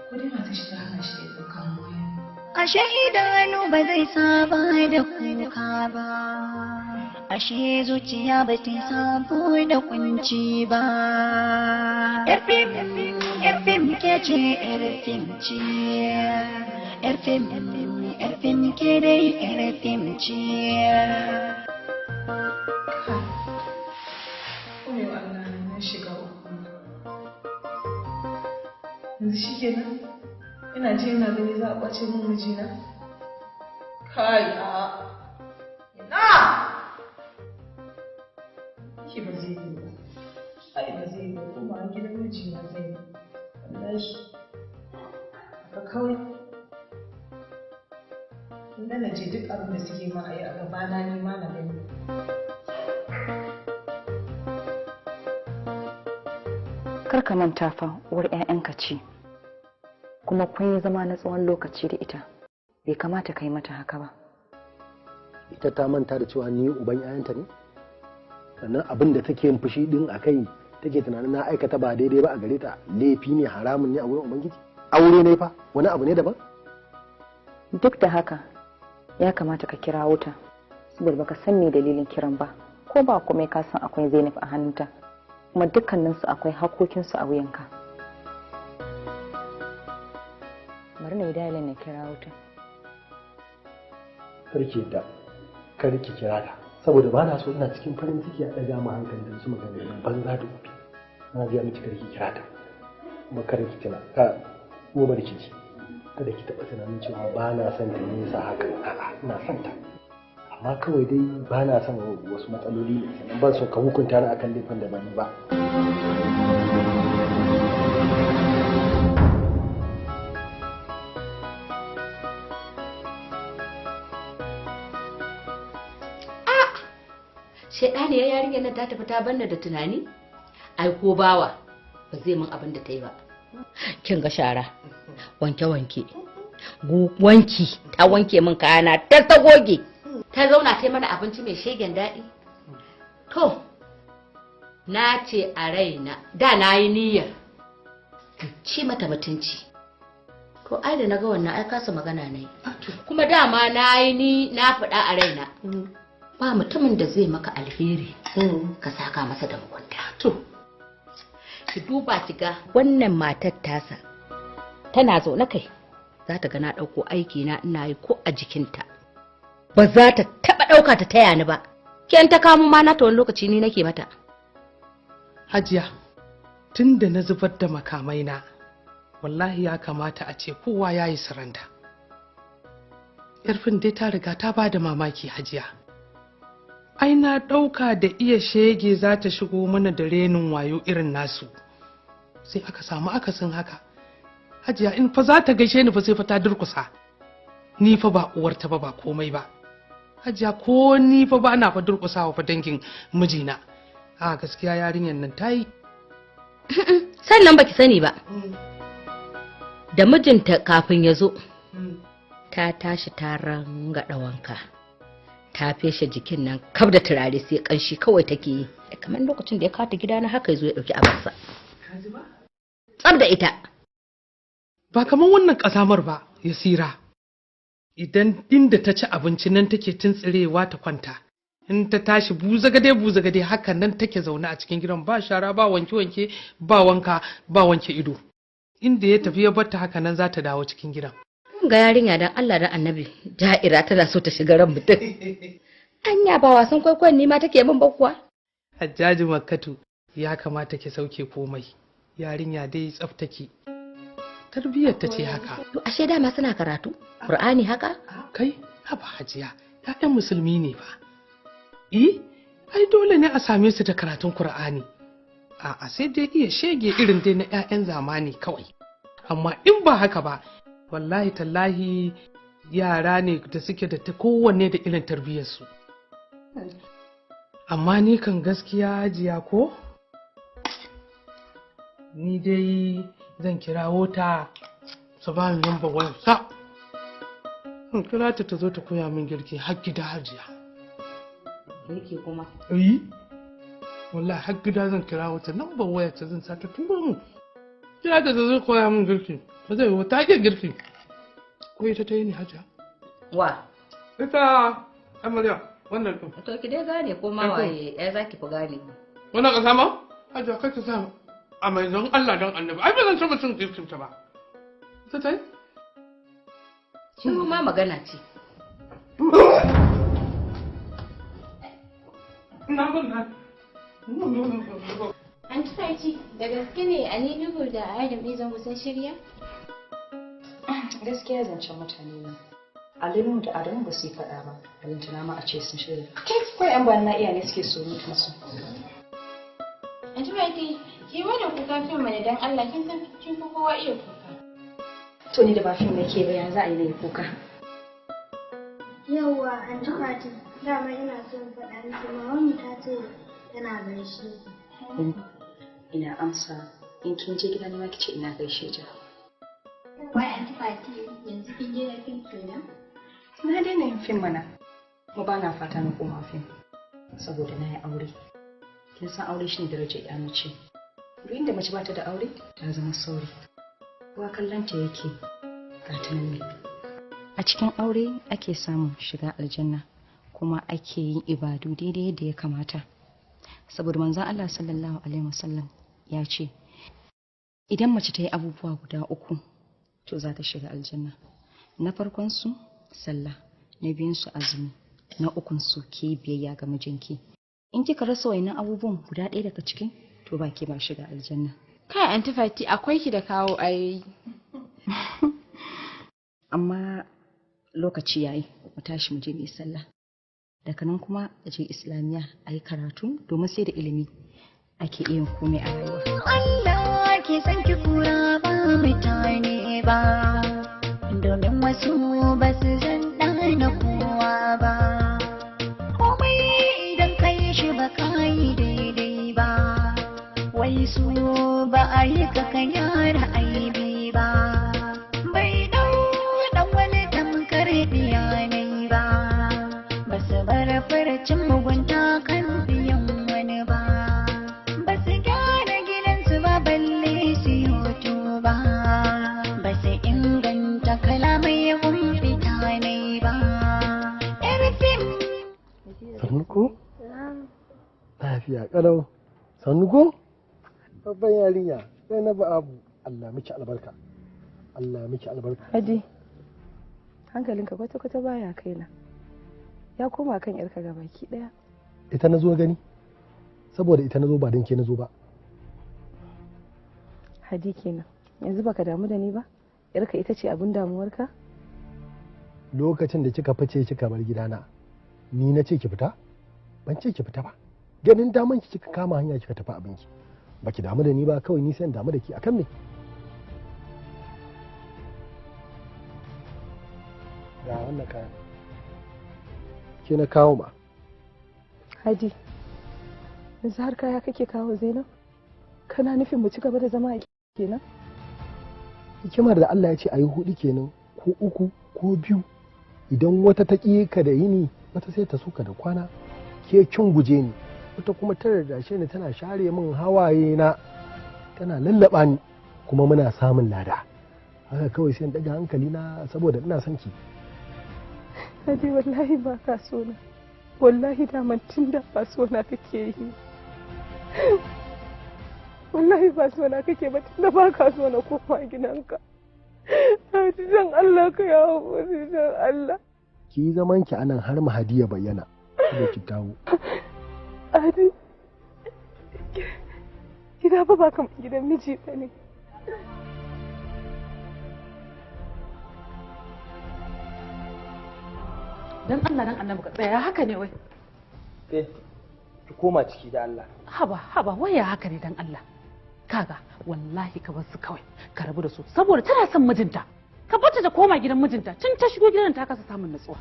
Speaker 7: Ko dai matar shi ta hana shi da ya ɗauka min waya.
Speaker 4: Ashe idanu ba zai saba da kuka ba, ashe zuciya ba ta sabo da kunci ba. Yarfim, yarfim ke ce yarfim ce, yarfim, yarfim ke dai yarfim ce.
Speaker 7: Oyo Allah na shiga uku. Yanzu shi kenan? Ina ce ina gani za a ƙwace min mijina? Kai a ina! Ki ba zai yi ba. Ai ba zai yi ba kuma a gidan mijina zai yi. Wallahi. Haka kawai. Inda na je duk abin da suke ma a yi a gabana ni ma na gani.
Speaker 12: Kar ka manta fa uwar 'ya'yanka ce. Kuma kun yi zama na tsawon lokaci da ita, bai kamata ka yi mata haka ba.
Speaker 3: Ita ta manta da cewa ni uban 'ya'yanta ne? Sannan abin da take yin fushi din a kai take tunanin na aikata ba daidai ba a gare ta, laifi ne, haramun ne a wurin Ubangiji. Aure ne fa, wani abu ne daban?
Speaker 12: Duk da haka ya kamata ka kirawo ta, saboda baka san me dalilin kiran ba, ko ba komai ka san akwai Zainab a hannunta, kuma dukkaninsu akwai hakokinsu a wuyanka. Bari na yi dalilin na kira wuta.
Speaker 3: Karki da karki kira ta, saboda ba na so ina cikin farin ciki a ɗaga mu hankali da su magana banza da gobe. Na biya miki karki kira ta, kuma karki tuna ka kuma bari ki ji. Kada ki taɓa tunanin cewa ba na son ta nesa haka, a'a ina son ta. Amma kawai dai ba na son wasu matsaloli ne, sannan ban so ka hukunta ni akan laifin da ban yi ba.
Speaker 1: Shaɗaniyar yarinyar nan ta tafi ta banna da tunani? Ai ko bawa ba zai min abin da ta yi ba. Kin ga shara, wanke-wanke, wanki, ta wanke min kayana, ta goge. Ta zauna ta yi mana abinci mai shegen daɗi. To, na ce a raina, da na yi niyyar ci mata mutunci. To, ai da na ga wannan ai kasa magana na yi. Kuma dama na yi ni na faɗa a raina. Ba mutumin da zai maka alheri ka saka masa da mugunta. To, ki duba ki ga wannan matar tasa tana zaune kai za ta ga na ɗauko aiki na ina yi ko a jikinta. Ba za ta taɓa ɗauka ta taya ni ba. Ken ta kamo ma na ta wani lokaci ni nake mata.
Speaker 8: Hajiya, tun da na zubar da makamaina, wallahi ya kamata a ce kowa ya yi saranda. Yarfin dai ta riga ta ba da mamaki hajiya. Ai na ɗauka da iya shege za ta shigo mana da renin wayo irin nasu. Sai aka samu akasin haka. Hajiya in fa za ta gaishe ni fa sai fa ta durkusa. Ni fa ba uwarta ba ba komai ba. Hajiya ko ni fa ba na fa durkusawa fa dangin mijina. A gaskiya yarinyar nan ta yi.
Speaker 1: Sannan baki sani ba. Da mijinta kafin ya zo, ta tashi ta rangaɗa wanka. Ta feshe jikin nan kaf da turare sai kanshi kawai take yi. Kamar lokacin da ya kata gida na haka ya zo ya ɗauki abarsa. Tsab da ita.
Speaker 8: Ba kamar wannan ƙazamar ba, Yasira. Idan inda ta ci abinci nan take tuntsirewa ta kwanta. In ta tashi buzagade buzagade haka nan take zaune a cikin gidan ba shara ba wanke wanke ba wanka ba wanke ido. Inda ya tafi ya barta haka nan za ta dawo cikin gidan.
Speaker 1: Ga yarinya dan Allah dan Annabi ja'ira tana so ta shiga ran mutum. Anya ba wasan kwaikwayon ne ma take min ba kuwa.
Speaker 8: Hajjaji Makkatu ya kamata ki sauke komai. Yarinya dai tsaftake. Tarbiyyar ta ce haka.
Speaker 1: To ashe dama suna karatu? Qur'ani haka?
Speaker 8: Kai, haba hajiya, ƴaƴan musulmi ne fa. Eh, ai dole ne a same su da karatun Qur'ani. A'a sai dai iya shege irin dai na ƴaƴan zamani kawai. Amma in ba haka ba, wallahi tallahi yara ne da suke da ta kowanne da irin tarbiyyarsu. Amma ni kan gaskiya hajiya ko? Ni dai zan kirawo ta su ba ni lambar wayar sa. In kira ta ta zo ta koya min girki har gida hajiya.
Speaker 1: Girki kuma?
Speaker 8: Eh. Wallahi har gida zan kirawo ta lambar wayar ta zan sa ta turo min. Kira ta ta zo koya min girki. Ba zai yiwu ta iya girki. Ko ita ta yi ne hajiya?
Speaker 1: Wa?
Speaker 8: Ita amarya wannan ɗin.
Speaker 1: To ki dai gane ko ma waye ya zaki fi gane.
Speaker 8: Wannan ƙasa ma? Hajiya kai ta sa a mai don Allah don annabi ai ba zan taɓa cin girkin ta ba. Ita ta yi?
Speaker 1: Shi ma magana ce.
Speaker 14: Anti Fati, da gaske ne Ali Nuhu da Adam Izango sun shirya?
Speaker 12: Gaskiya zancen mutane ne. Ali Nuhu da Adamu ba su yi faɗa ba, balantana ma a ce sun shirya. Kawai 'yan bayan na iya ne suke surutun su.
Speaker 14: Anti Fati, ki mana kuka fim mana dan Allah kin san kin fi kowa iya kuka.
Speaker 12: To ni da ba fim nake ba ya za a yi na yi kuka.
Speaker 15: Yawwa, Anti Fati, dama ina son faɗa miki mamanmu ta ce tana gaishe ki.
Speaker 12: Ina amsa in kin je gida ne ma kice ina gaishe ta.
Speaker 14: Wai Anti Fati, yanzu kin daina fim kenan?
Speaker 12: Na daina yin fim mana. Kuma ba na fata na koma fim. Saboda na yi aure. Kin san aure shine darajar ƴa mace. Duk inda mace ba ta da aure ta zama sauri. Kowa kallon ta yake ga ta nan ne. A cikin aure ake samun shiga aljanna kuma ake yin ibadu daidai yadda ya kamata. Saboda manzon Allah sallallahu alaihi wasallam ya ce idan mace ta yi abubuwa guda uku to za ta shiga aljanna. Na farkon su sallah, na biyun su azumi, na ukun su ke biyayya ga mijinki. In kika rasa wayannan abubuwan guda ɗaya daga ciki to ba ke ba shiga aljanna.
Speaker 14: Kai Anti Fati, akwai ki da kawo ayoyi.
Speaker 12: Amma lokaci yayi mu tashi mu je mu yi sallah. Daga nan kuma a je Islamiyya a yi karatu domin sai da ilimi ake iya komai a rayuwa.
Speaker 4: Allah ke san ki kura ba mutane ba domin wasu ba su zan ɗana kowa ba. Komai idan ka yi shi ba ka yi daidai ba, wai su ba a yi ka ka gyara aibi ba. Bai ɗau ɗan wani tamkar diyanai ba, ba su bar farcin mugunta kan biyan wani ba. Ba su gyara gidansu ba balle su yi hoto ba, ba su inganta kalamai mun fita nai ba. Yar fim.
Speaker 3: Sannu ko? Lafiya kalau. Sannu ko? Babban yarinya, sai na ba abu. Allah miki albarka. Allah miki albarka.
Speaker 7: Hadi, hankalinka kwata-kwata baya kaina. Ya koma kan yarka gabaki daya.
Speaker 3: Ita na zo gani. Saboda ita na zo ba don ke na zo ba.
Speaker 7: Hadi kenan. Yanzu baka damu da ni ba? Yarka ita ce abin damuwarka?
Speaker 3: Lokacin da kika fice kika bar gidana, ni na ce ki fita? Ban ce ki fita ba. Ganin daman ki kika kama hanya kika tafi abinki. Baki damu da ni ba, kawai ni sai in damu da ki akan me? Ga wannan kayan. Ke na kawo ma.
Speaker 6: Hadi, yanzu har kaya kake kawo Zainab? Kana nufin mu ci gaba da zama a kenan?
Speaker 3: Hikimar da Allah ya ce a yi hudu kenan, ko uku ko biyu. Idan wata ta ƙi ka da yini, wata sai ta so ka da kwana. Ke kin guje ni, wata kuma ta rarrashe ni tana share min hawaye na, tana lallaba ni, kuma muna samun lada. Haka kawai sai in ɗaga hankali na saboda ina son ki.
Speaker 6: Hadi, wallahi ba ka so na. Wallahi daman tun da ba so na kake yi. Wallahi ba so na kake ba, tun da ba ka so na koma gidanka. Hadi, dan Allah ka yi haƙuri, dan Allah.
Speaker 3: Ki yi zaman ki anan har Mahadi ya bayyana. Kada ki dawo.
Speaker 6: Hadi, gida fa ba kamar gidan miji ba ne.
Speaker 9: Dan Allah dan Annabi ka tsaya haka ne wai.
Speaker 5: Eh, ki koma ciki da Allah.
Speaker 9: Haba haba, waya haka ne dan Allah. Kaga wallahi ka bar su kawai, ka rabu da su saboda tana son mijinta. Ka barta ta koma gidan mijinta, tun ta shigo gidan ta kasa samun natsuwa.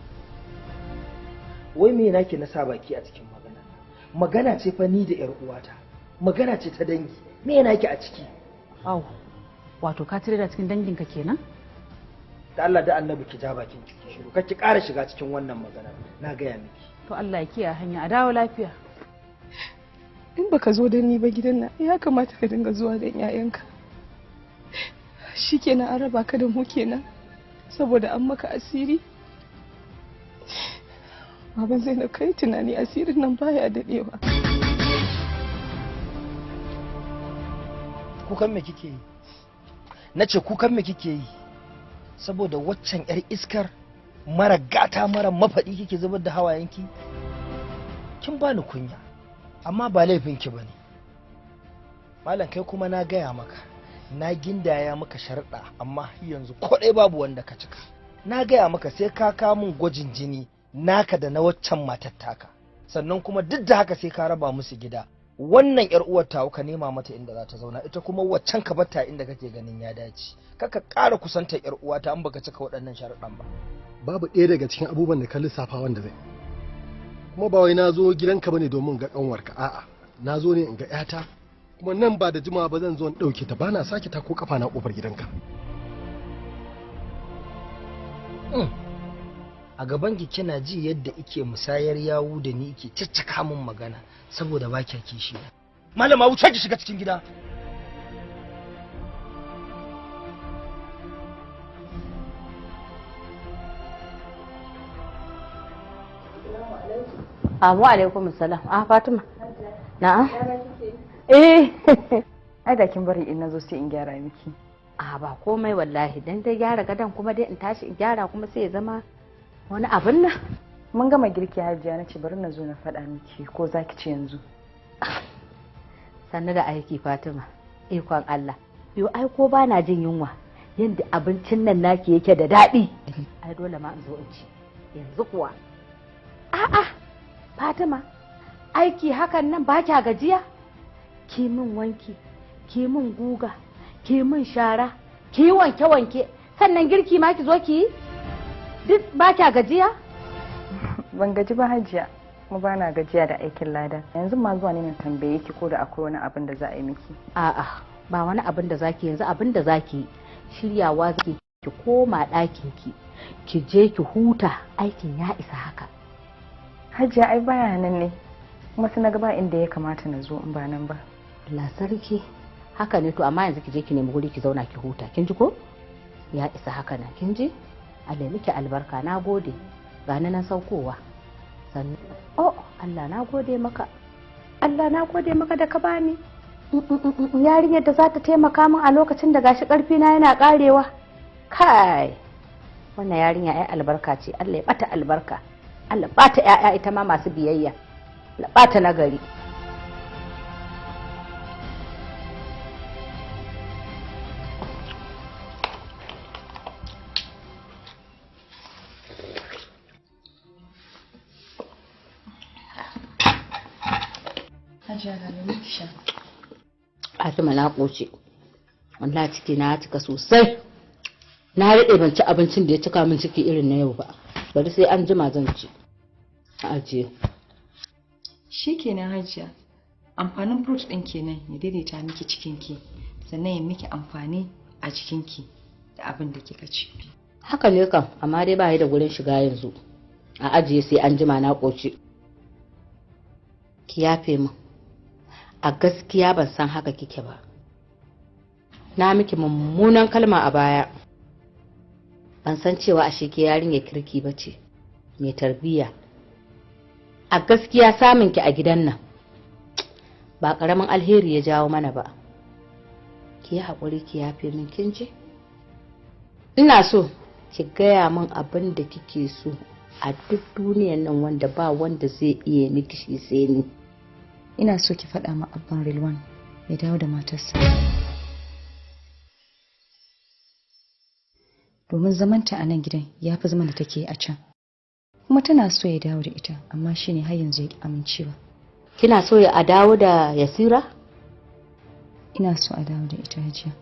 Speaker 5: Wai me nake na sa baki a cikin magana? Magana ce fa ni da yar uwata. Magana ce ta dangi. Me nake a ciki?
Speaker 9: Au, wato ka cire da cikin danginka kenan?
Speaker 5: Da Allah da Annabi ki ja bakin ki shiru, kar ki ƙara shiga cikin wannan magana. Na gaya miki.
Speaker 9: To Allah ya kiyaye hanya, a dawo lafiya.
Speaker 6: In baka zo da ni ba gidan nan, ya kamata ka dinga zuwa don 'ya'yanka. Shikenan an raba ka da mu kenan saboda an maka asiri. Baban Zainab, kai tunani asirin nan baya dadewa.
Speaker 5: Kukan me kike yi? Nace kukan me kike yi? Saboda waccan 'yar iskar mara gata mara mafaɗi kike zubar da hawayenki? Kin bani kunya, amma ba laifinki bane. Malam, kai kuma na gaya maka, na gindaya maka sharɗa, amma har yanzu ko ɗaya babu wanda ka cika. Na gaya maka sai ka kawo min gwajin jini naka da na waccan matar taka, sannan kuma duk da haka sai ka raba musu gida. Wannan yar uwar tawa ka nema mata inda za ta zauna, ita kuma waccan ka batta inda kake ganin ya dace. Kaka ƙara kusantar yar uwata in baka cika waɗannan sharuɗan ba.
Speaker 3: Babu ɗaya daga cikin abubuwan da ka lissafa wanda zai. Kuma ba wai na zo gidanka bane domin ga kanwarka, a'a, na zo ne in ga ƴata. Kuma nan ba da jimawa ba zan zo in ɗauke ta, bana sake ta ko kafa na ƙofar gidanka.
Speaker 5: A gaban ki kina ji yadda ike musayar yawu da ni, ike caccaka min magana saboda ba kya kishi na. Malama, wuce ki shiga cikin gida.
Speaker 1: Amu alaikum salam. Ah, Fatima. Na'am. Eh.
Speaker 12: Ai da kin bari in nazo sai in gyara miki.
Speaker 1: A ba komai wallahi, dan dai gyara gadon kuma dai in tashi in gyara kuma sai ya zama wani abin nan.
Speaker 12: Mun gama girki Hajiya, na ce bari na zo na faɗa miki ko za ki ci yanzu.
Speaker 1: Sannu da aiki Fatima, ikon Allah. Yo ai ko ba na jin yunwa, yadda abincin nan naki yake da daɗi. Ai dole ma in zo in ci. Yanzu kuwa. A'a, Fatima, aiki hakan nan ba kya gajiya? Ki min wanki, ki min guga, ki min shara, ki wanke-wanke, sannan girki ma ki zo ki yi? Duk ba kya gajiya?
Speaker 12: Ban gaji ba Hajiya, kuma ba na gajiya da aikin lada. Yanzu ma zuwa ne na tambaye ki ko da akwai wani abin da za a yi miki.
Speaker 1: A'a, ba wani abin da zaki yanzu, abin da zaki shiryawa zaki ki koma ɗakin ki, ki je ki huta, aikin ya isa haka.
Speaker 12: Hajiya ai baya nan ne, kuma sai na ga ba inda ya kamata na zo in ba nan ba.
Speaker 1: Allah sarki, haka ne to, amma yanzu ki je ki nemi guri ki zauna ki huta, kin ji ko? Ya isa haka nan, kin ji? Allah ya miki albarka, na gode. Ga ni nan saukowa. Sannu. Oh, Allah na gode maka. Allah na gode maka da ka bani. Yarinyar da za ta taimaka min a lokacin da gashi karfi na yana karewa. Kai. Wannan yarinya ai albarka ce. Allah ya bata albarka. Allah bata ƴaƴa ita ma masu biyayya. Allah bata nagari.
Speaker 12: Hajiya ga lemu ki sha.
Speaker 1: Fatima na ƙoce. Wallahi ciki na cika sosai. Na daɗe ban ci abincin da ya cika min ciki irin na yau ba. Bari sai an jima zan ci. A ajiye.
Speaker 12: Shikenan Hajiya. Amfanin fruit ɗin kenan ya daidaita miki cikinki sannan ya miki amfani a jikinki da abin da kika ci.
Speaker 1: Haka ne kam, amma dai ba da gurin shiga yanzu. A ajiye sai an jima na ƙoci. Ki yafe min. A gaskiya ban san haka kike ba. Na miki mummunan kalma a baya. Ban san cewa ashe ke yarinyar kirki ba ce, mai tarbiyya. A gaskiya samun ki a gidan nan ba ƙaramin alheri ya jawo mana ba. Ki yi haƙuri ki yafe min kin ji? Ina so ki gaya min abin da kike so a duk duniyan nan wanda ba wanda zai iya miki shi sai ni.
Speaker 12: Ina so ki faɗa ma Abban Rilwan ya dawo da matarsa. Domin zamanta a nan gidan ya fi zaman da take a can. Kuma tana so ya dawo da ita, amma shi ne har yanzu ya ƙi amincewa.
Speaker 1: Kina so ya a dawo da Yasira?
Speaker 12: Ina so a dawo da ita Hajiya.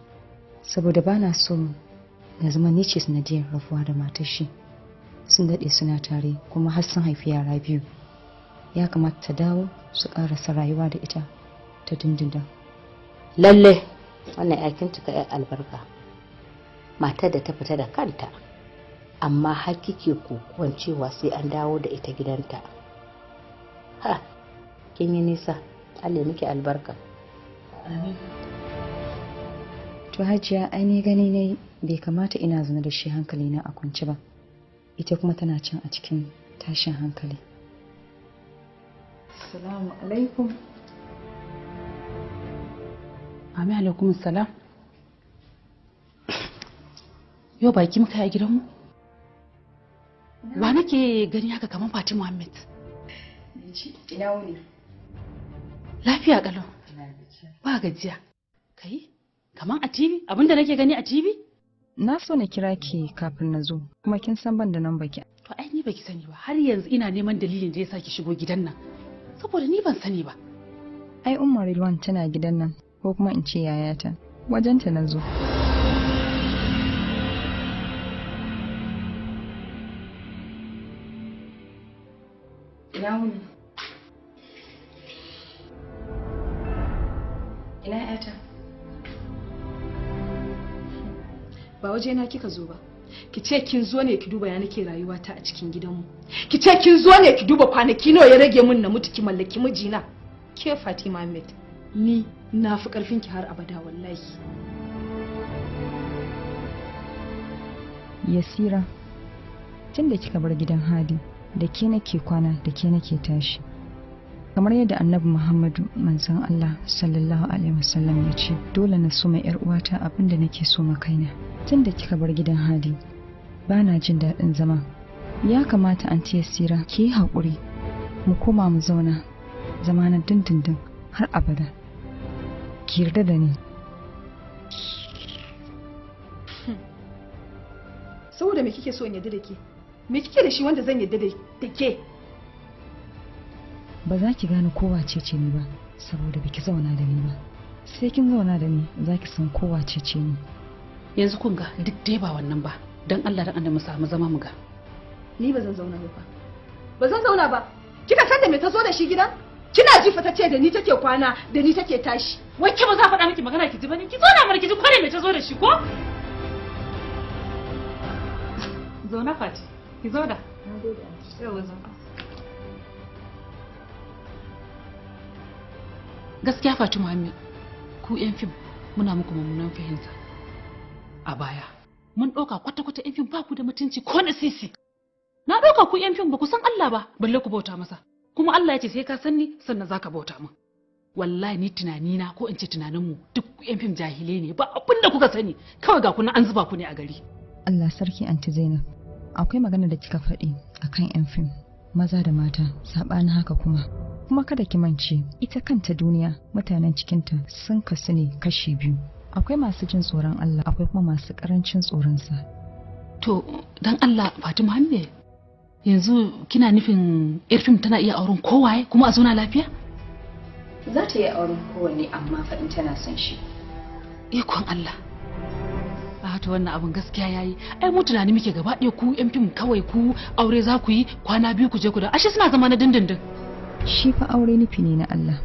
Speaker 12: Saboda ba na so na zama ni ce sanadiyar rabuwa da matar shi. Sun daɗe suna tare kuma har sun haifi yara biyu. Ya kamata ta dawo su ƙarasa rayuwa da ita ta dindindin.
Speaker 1: Lalle wannan yakin cika yar albarka. Matar da ta fita da kanta, amma har kike kokuwan cewa sai an dawo da ita gidanta. Ha, kin yi nisa, Allah ya miki albarka.
Speaker 12: Amin. To Hajiya, ai ni gani ne bai kamata ina zaune da shi hankali na a kwance ba. Ita kuma tana can a cikin tashin hankali. Assalamu alaikum.
Speaker 9: Amin alaikum salam. Yau baki muka yi a gidanmu? Wa nake gani haka kamar Fati Muhammad?
Speaker 12: Ina wuni.
Speaker 9: Lafiya kalau. Ba gajiya. Kai, kamar a TV? Abinda nake gani a TV?
Speaker 12: Na so na kira ki kafin na zo, kuma kin san ban da nan baki.
Speaker 9: To ai ni baki sani ba, har yanzu ina neman dalilin da yasa ki shigo gidan nan. Saboda ni ban sani ba.
Speaker 12: Ai Umma Rilwan tana gidan nan, ko kuma in ce yayata. Wajenta na zo. Ina wuni? Ina yata?
Speaker 6: Ba waje na kika zo ba. Ki ce kin zo ne ki duba ya nake rayuwata a cikin gidanmu. Ki ce kin zo ne ki duba kwanaki nawa ya rage min na mutu ki mallaki mijina. Ke Fatima Ahmed, ni na fi karfin ki har abada wallahi.
Speaker 12: Yasira, tun da kika bar gidan Hadi, da ke nake kwana, da ke nake tashi. Kamar yadda Annabi Muhammadu manzon Allah sallallahu alaihi wasallam ya ce, dole na so ma yar uwata abin da nake so ma kaina. Tun da kika bar gidan Hadi, ba na jin daɗin zama. Ya kamata Anti Yasira ki yi haƙuri, mu koma mu zauna zama na dindindin har abada. Ki yarda da ni.
Speaker 6: Saboda me kike so in yarda da ke? Me kike da shi wanda zan yarda da ke?
Speaker 12: Ba za ki gane ko wace ce ni ba, saboda baki zauna da ni ba. Sai kin zauna da ni za ki san ko wace ce ni.
Speaker 9: Yanzu kun ga duk dai ba wannan ba. Dan Allah dan annabi mu samu zama mu ga.
Speaker 6: Ni ba zan zauna ba. Ba zan zauna ba. Kika san da me ta zo da shi gidan? Kina ji fa ta ce da ni take kwana, da ni take tashi.
Speaker 9: Wai ke ba za faɗa miki magana ki ji bane? Ki zauna mana ki ji kware me ta zo da shi ko? Zauna Fati, ki zauna. Yauwa zauna. Gaskiya Fati Muhammad, ku 'yan fim muna muku mummunan fahimta. A baya, mun ɗauka kwata-kwata 'yan fim ba ku da mutunci ko na sisi. Na ɗauka ku 'yan fim ba ku san Allah ba, balle ku bauta masa. Kuma Allah ya ce sai ka san ni sannan za ka bauta min. Wallahi ni tunanina ko in ce tunaninmu duk ku 'yan fim jahilai ne ba abin da kuka sani kawai ga kuna an zuba ku ne a gari.
Speaker 12: Allah sarki Anti Zainab, akwai magana da kika faɗi akan 'yan fim maza da mata, saɓanin haka kuma. Kuma kada ki mance, ita kanta duniya mutanen cikinta sun kasu ne kashi biyu. Akwai masu jin tsoron Allah, akwai kuma masu ƙarancin tsoronsa.
Speaker 9: To, dan Allah Fatima Muhammad, yanzu kina nufin yar fim tana iya auren kowaye kuma a zauna lafiya?
Speaker 12: Za ta yi auren kowanne amma fa in tana son shi.
Speaker 9: Ikon Allah. A to wannan abin gaskiya yayi. Ai mu tunani muke gaba ɗaya ku yan fim kawai ku aure za ku yi kwana biyu ku je ku da ashe suna zama na dindindin.
Speaker 12: Shi fa aure nufi ne na Allah,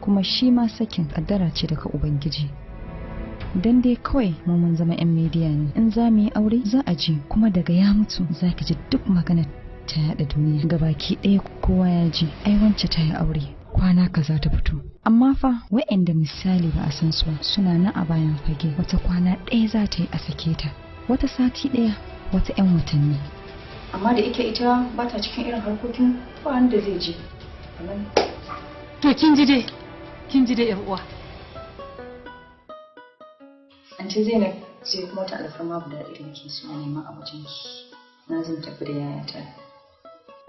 Speaker 12: kuma shi ma sakin kaddara ce daga Ubangiji. Dan dai kawai mu mun zama 'yan midiya ne, in za mu yi aure za a ji, kuma daga ya mutu za ki ji duk magana ta yaɗa duniya gabaki ɗaya, kowa ya ji ai wance ta yi aure kwana kaza ta fito. Amma fa wa'anda misali ba a san su ba suna nan a bayan fage, wata kwana ɗaya za ta yi a sake ta, wata sati ɗaya, wata 'yan watanni. Amma da ike ita ba ta cikin irin harkokin, ba wanda zai ji.
Speaker 9: To kin ji dai, kin ji dai yar uwa.
Speaker 12: Anti Zainab, sai kuma ta alfarma guda ɗaya da nake so na nema a wajen ki. Na zan tafi da yayata.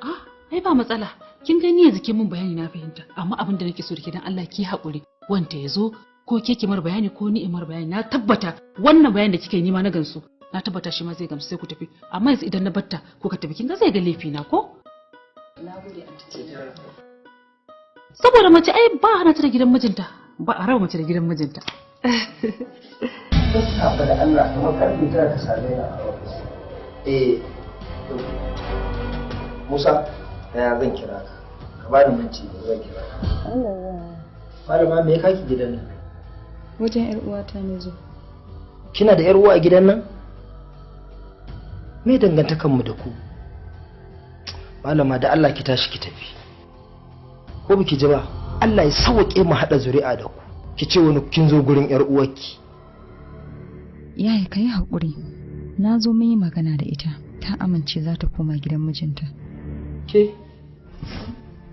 Speaker 9: Ah, ai ba matsala. Kin gani yanzu kin mun bayani na fahimta. Amma abin da nake so da ke, dan Allah ki haƙuri. Wanta ya zo ko ke ki mar bayani ko ni in mar bayani, na tabbata wannan bayanin da kika yi ni ma na gamsu. Na tabbata shi ma zai gamsu, sai ku tafi. Amma yanzu idan na batta ko ka tafi, kin ga zai ga laifi na ko?
Speaker 12: Na gode, Anti Zainab.
Speaker 9: Saboda mace ai ba hana ta da gidan mijinta, ba a raba mace da gidan mijinta.
Speaker 5: Sassafe da Allah kamar karfe 9 ka same ni a ofis. Eh, Musa, ya zan kira ka. Ka bani minti da zan kira ka. Malama, me ya kaki gidan nan?
Speaker 12: Wajen 'yar uwata na zo.
Speaker 5: Kina da 'yar uwa a gidan nan? Me dangantakanmu da ku? Malama, da Allah ki tashi ki tafi. Ko biki ji ba? Allah ya sauwaƙe mu haɗa zuri'a da ku. Ki ce wani kin zo gurin 'yar uwarki.
Speaker 12: Yaya, ka yi haƙuri. Na zo mun yi magana da ita. Ta amince za ta koma gidan mijinta.
Speaker 5: Ke?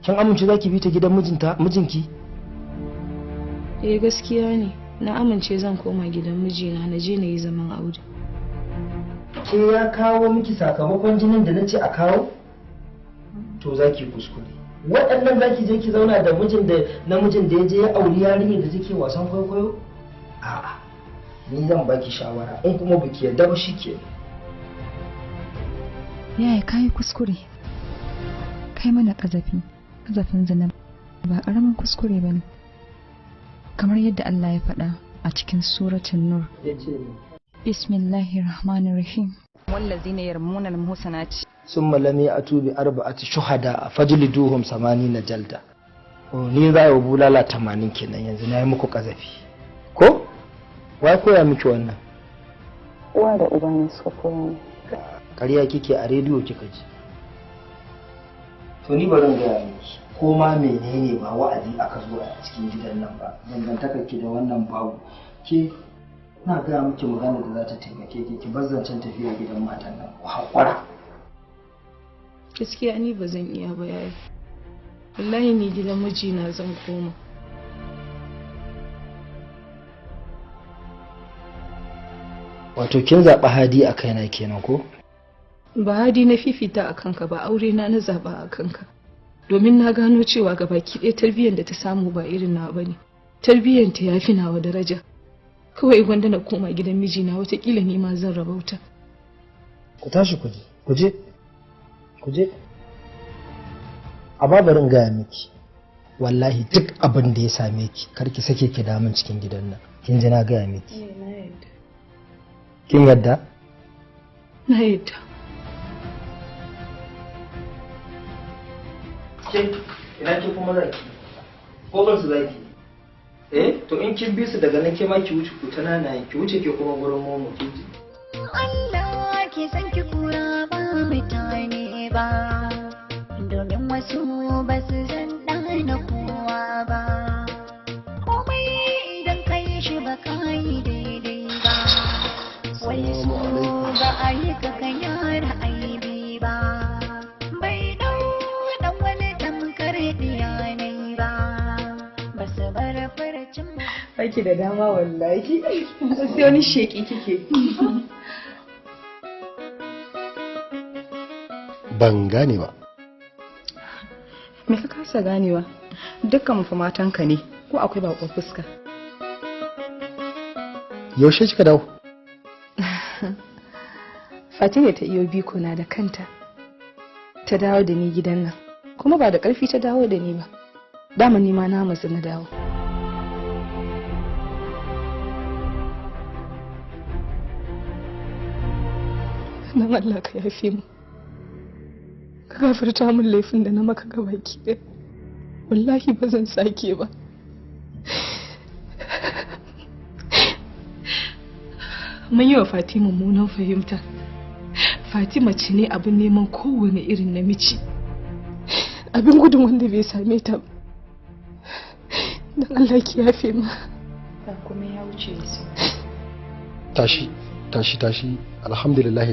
Speaker 5: Kin amince za ki bi ta gidan mijinta, mijinki?
Speaker 7: Eh, gaskiya ne. Na amince zan koma gidan mijina na je na yi zaman aure.
Speaker 5: Ke, ya kawo miki sakamakon jinin da nace a kawo? To za ki kuskure. Waɗannan za ki je ki zauna da mijin da namijin da ya je ya auri yarinyar da take wasan kwaikwayo? A'a. Ni zan baki shawara, in kuma biki yarda ba shike.
Speaker 12: Yaya, ka yi kuskure. Kai mana ƙazafi. Ƙazafin zina ba ƙaramin kuskure ba ne. Kamar yadda Allah ya faɗa a cikin suratun Nur.
Speaker 5: Ya ce ne.
Speaker 12: Bismillahirrahmanirrahim. Wallazina yarmuna al-muhsanati.
Speaker 5: Summa lam ya'tu bi arba'ati shuhada fajliduhum 80 jalda. Oh, ni za a yi bulala 80 kenan, yanzu na yi muku ƙazafi. Ko? Wai koya miki wannan?
Speaker 12: Uwa da uba ne suka koya ni.
Speaker 5: Ƙarya kike, a rediyo kika ji. To ni bari in gaya miki, ko ma menene ba wa'azi aka zo a cikin gidan nan ba, dangantakar ki da wannan babu. Ke, na gaya miki magana da za ta taimake ki, ki bar zancen tafiya gidan matan nan, ku haƙura.
Speaker 7: Gaskiya ni ba zan iya ba, yaya. Wallahi ni gidan mijina zan koma.
Speaker 5: Wato kin zaɓi Hadi a kaina kenan ko?
Speaker 7: Ba Hadi na fifita a kanka ba, aure na na zaɓa a kanka. Domin na gano cewa gabaki ɗaya tarbiyyar da ta samu ba irin nawa bane. Tarbiyyar ta yafi nawa daraja. Kawai gwanda na koma gidan mijina, watakila ni ma zan rabauta.
Speaker 5: Ku tashi ku je, ku je, ku je. Amma bari in gaya miki, wallahi duk abin da ya same ki, kar ki sake ki damun cikin gidan nan. Kin ji na gaya miki. Kin yadda?
Speaker 7: Na yadda.
Speaker 5: Ke, ina ke kuma zaki? Ko ban su zaki? Eh, to in kin bi su daga nan ke ma ki wuce ku ta nanaye, ki wuce ke kuma gurin momo, kin ji.
Speaker 4: Allah ke san ki kura ba mutane ba, domin wasu ba su san ɗana kowa ba, komai idan ka yi shi ba ka yi daidai ba, wai su ba a yi ka ka yara aibi ba, bai dau dan wani tamkar diyanai ba, ba su bar farcin.
Speaker 7: Aiki da dama wallahi. Sai wani sheki kike.
Speaker 3: Ban gane ba.
Speaker 12: Me ka kasa ganewa? Dukkan mu fa matanka ne, ko akwai bakon fuska?
Speaker 3: Yaushe kika dawo?
Speaker 7: Fatima ta iyo biko na da kanta. Ta dawo da ni gidan nan. Kuma ba da ƙarfi ta dawo da ni ba. Dama ni ma na matsu na dawo. Don Allah ka yafe mu. Ka gafarta min laifin da na maka gabaki ɗaya. Wallahi ba zan sake ba. Mun yi wa Fatima mummunan fahimta. Fatima ce ne abin neman kowane irin namiji. Abin gudun wanda bai same ta ba. Don Allah ki yafe ma.
Speaker 12: Ba kuma ya wuce su.
Speaker 3: Tashi, tashi, tashi. Alhamdulillah.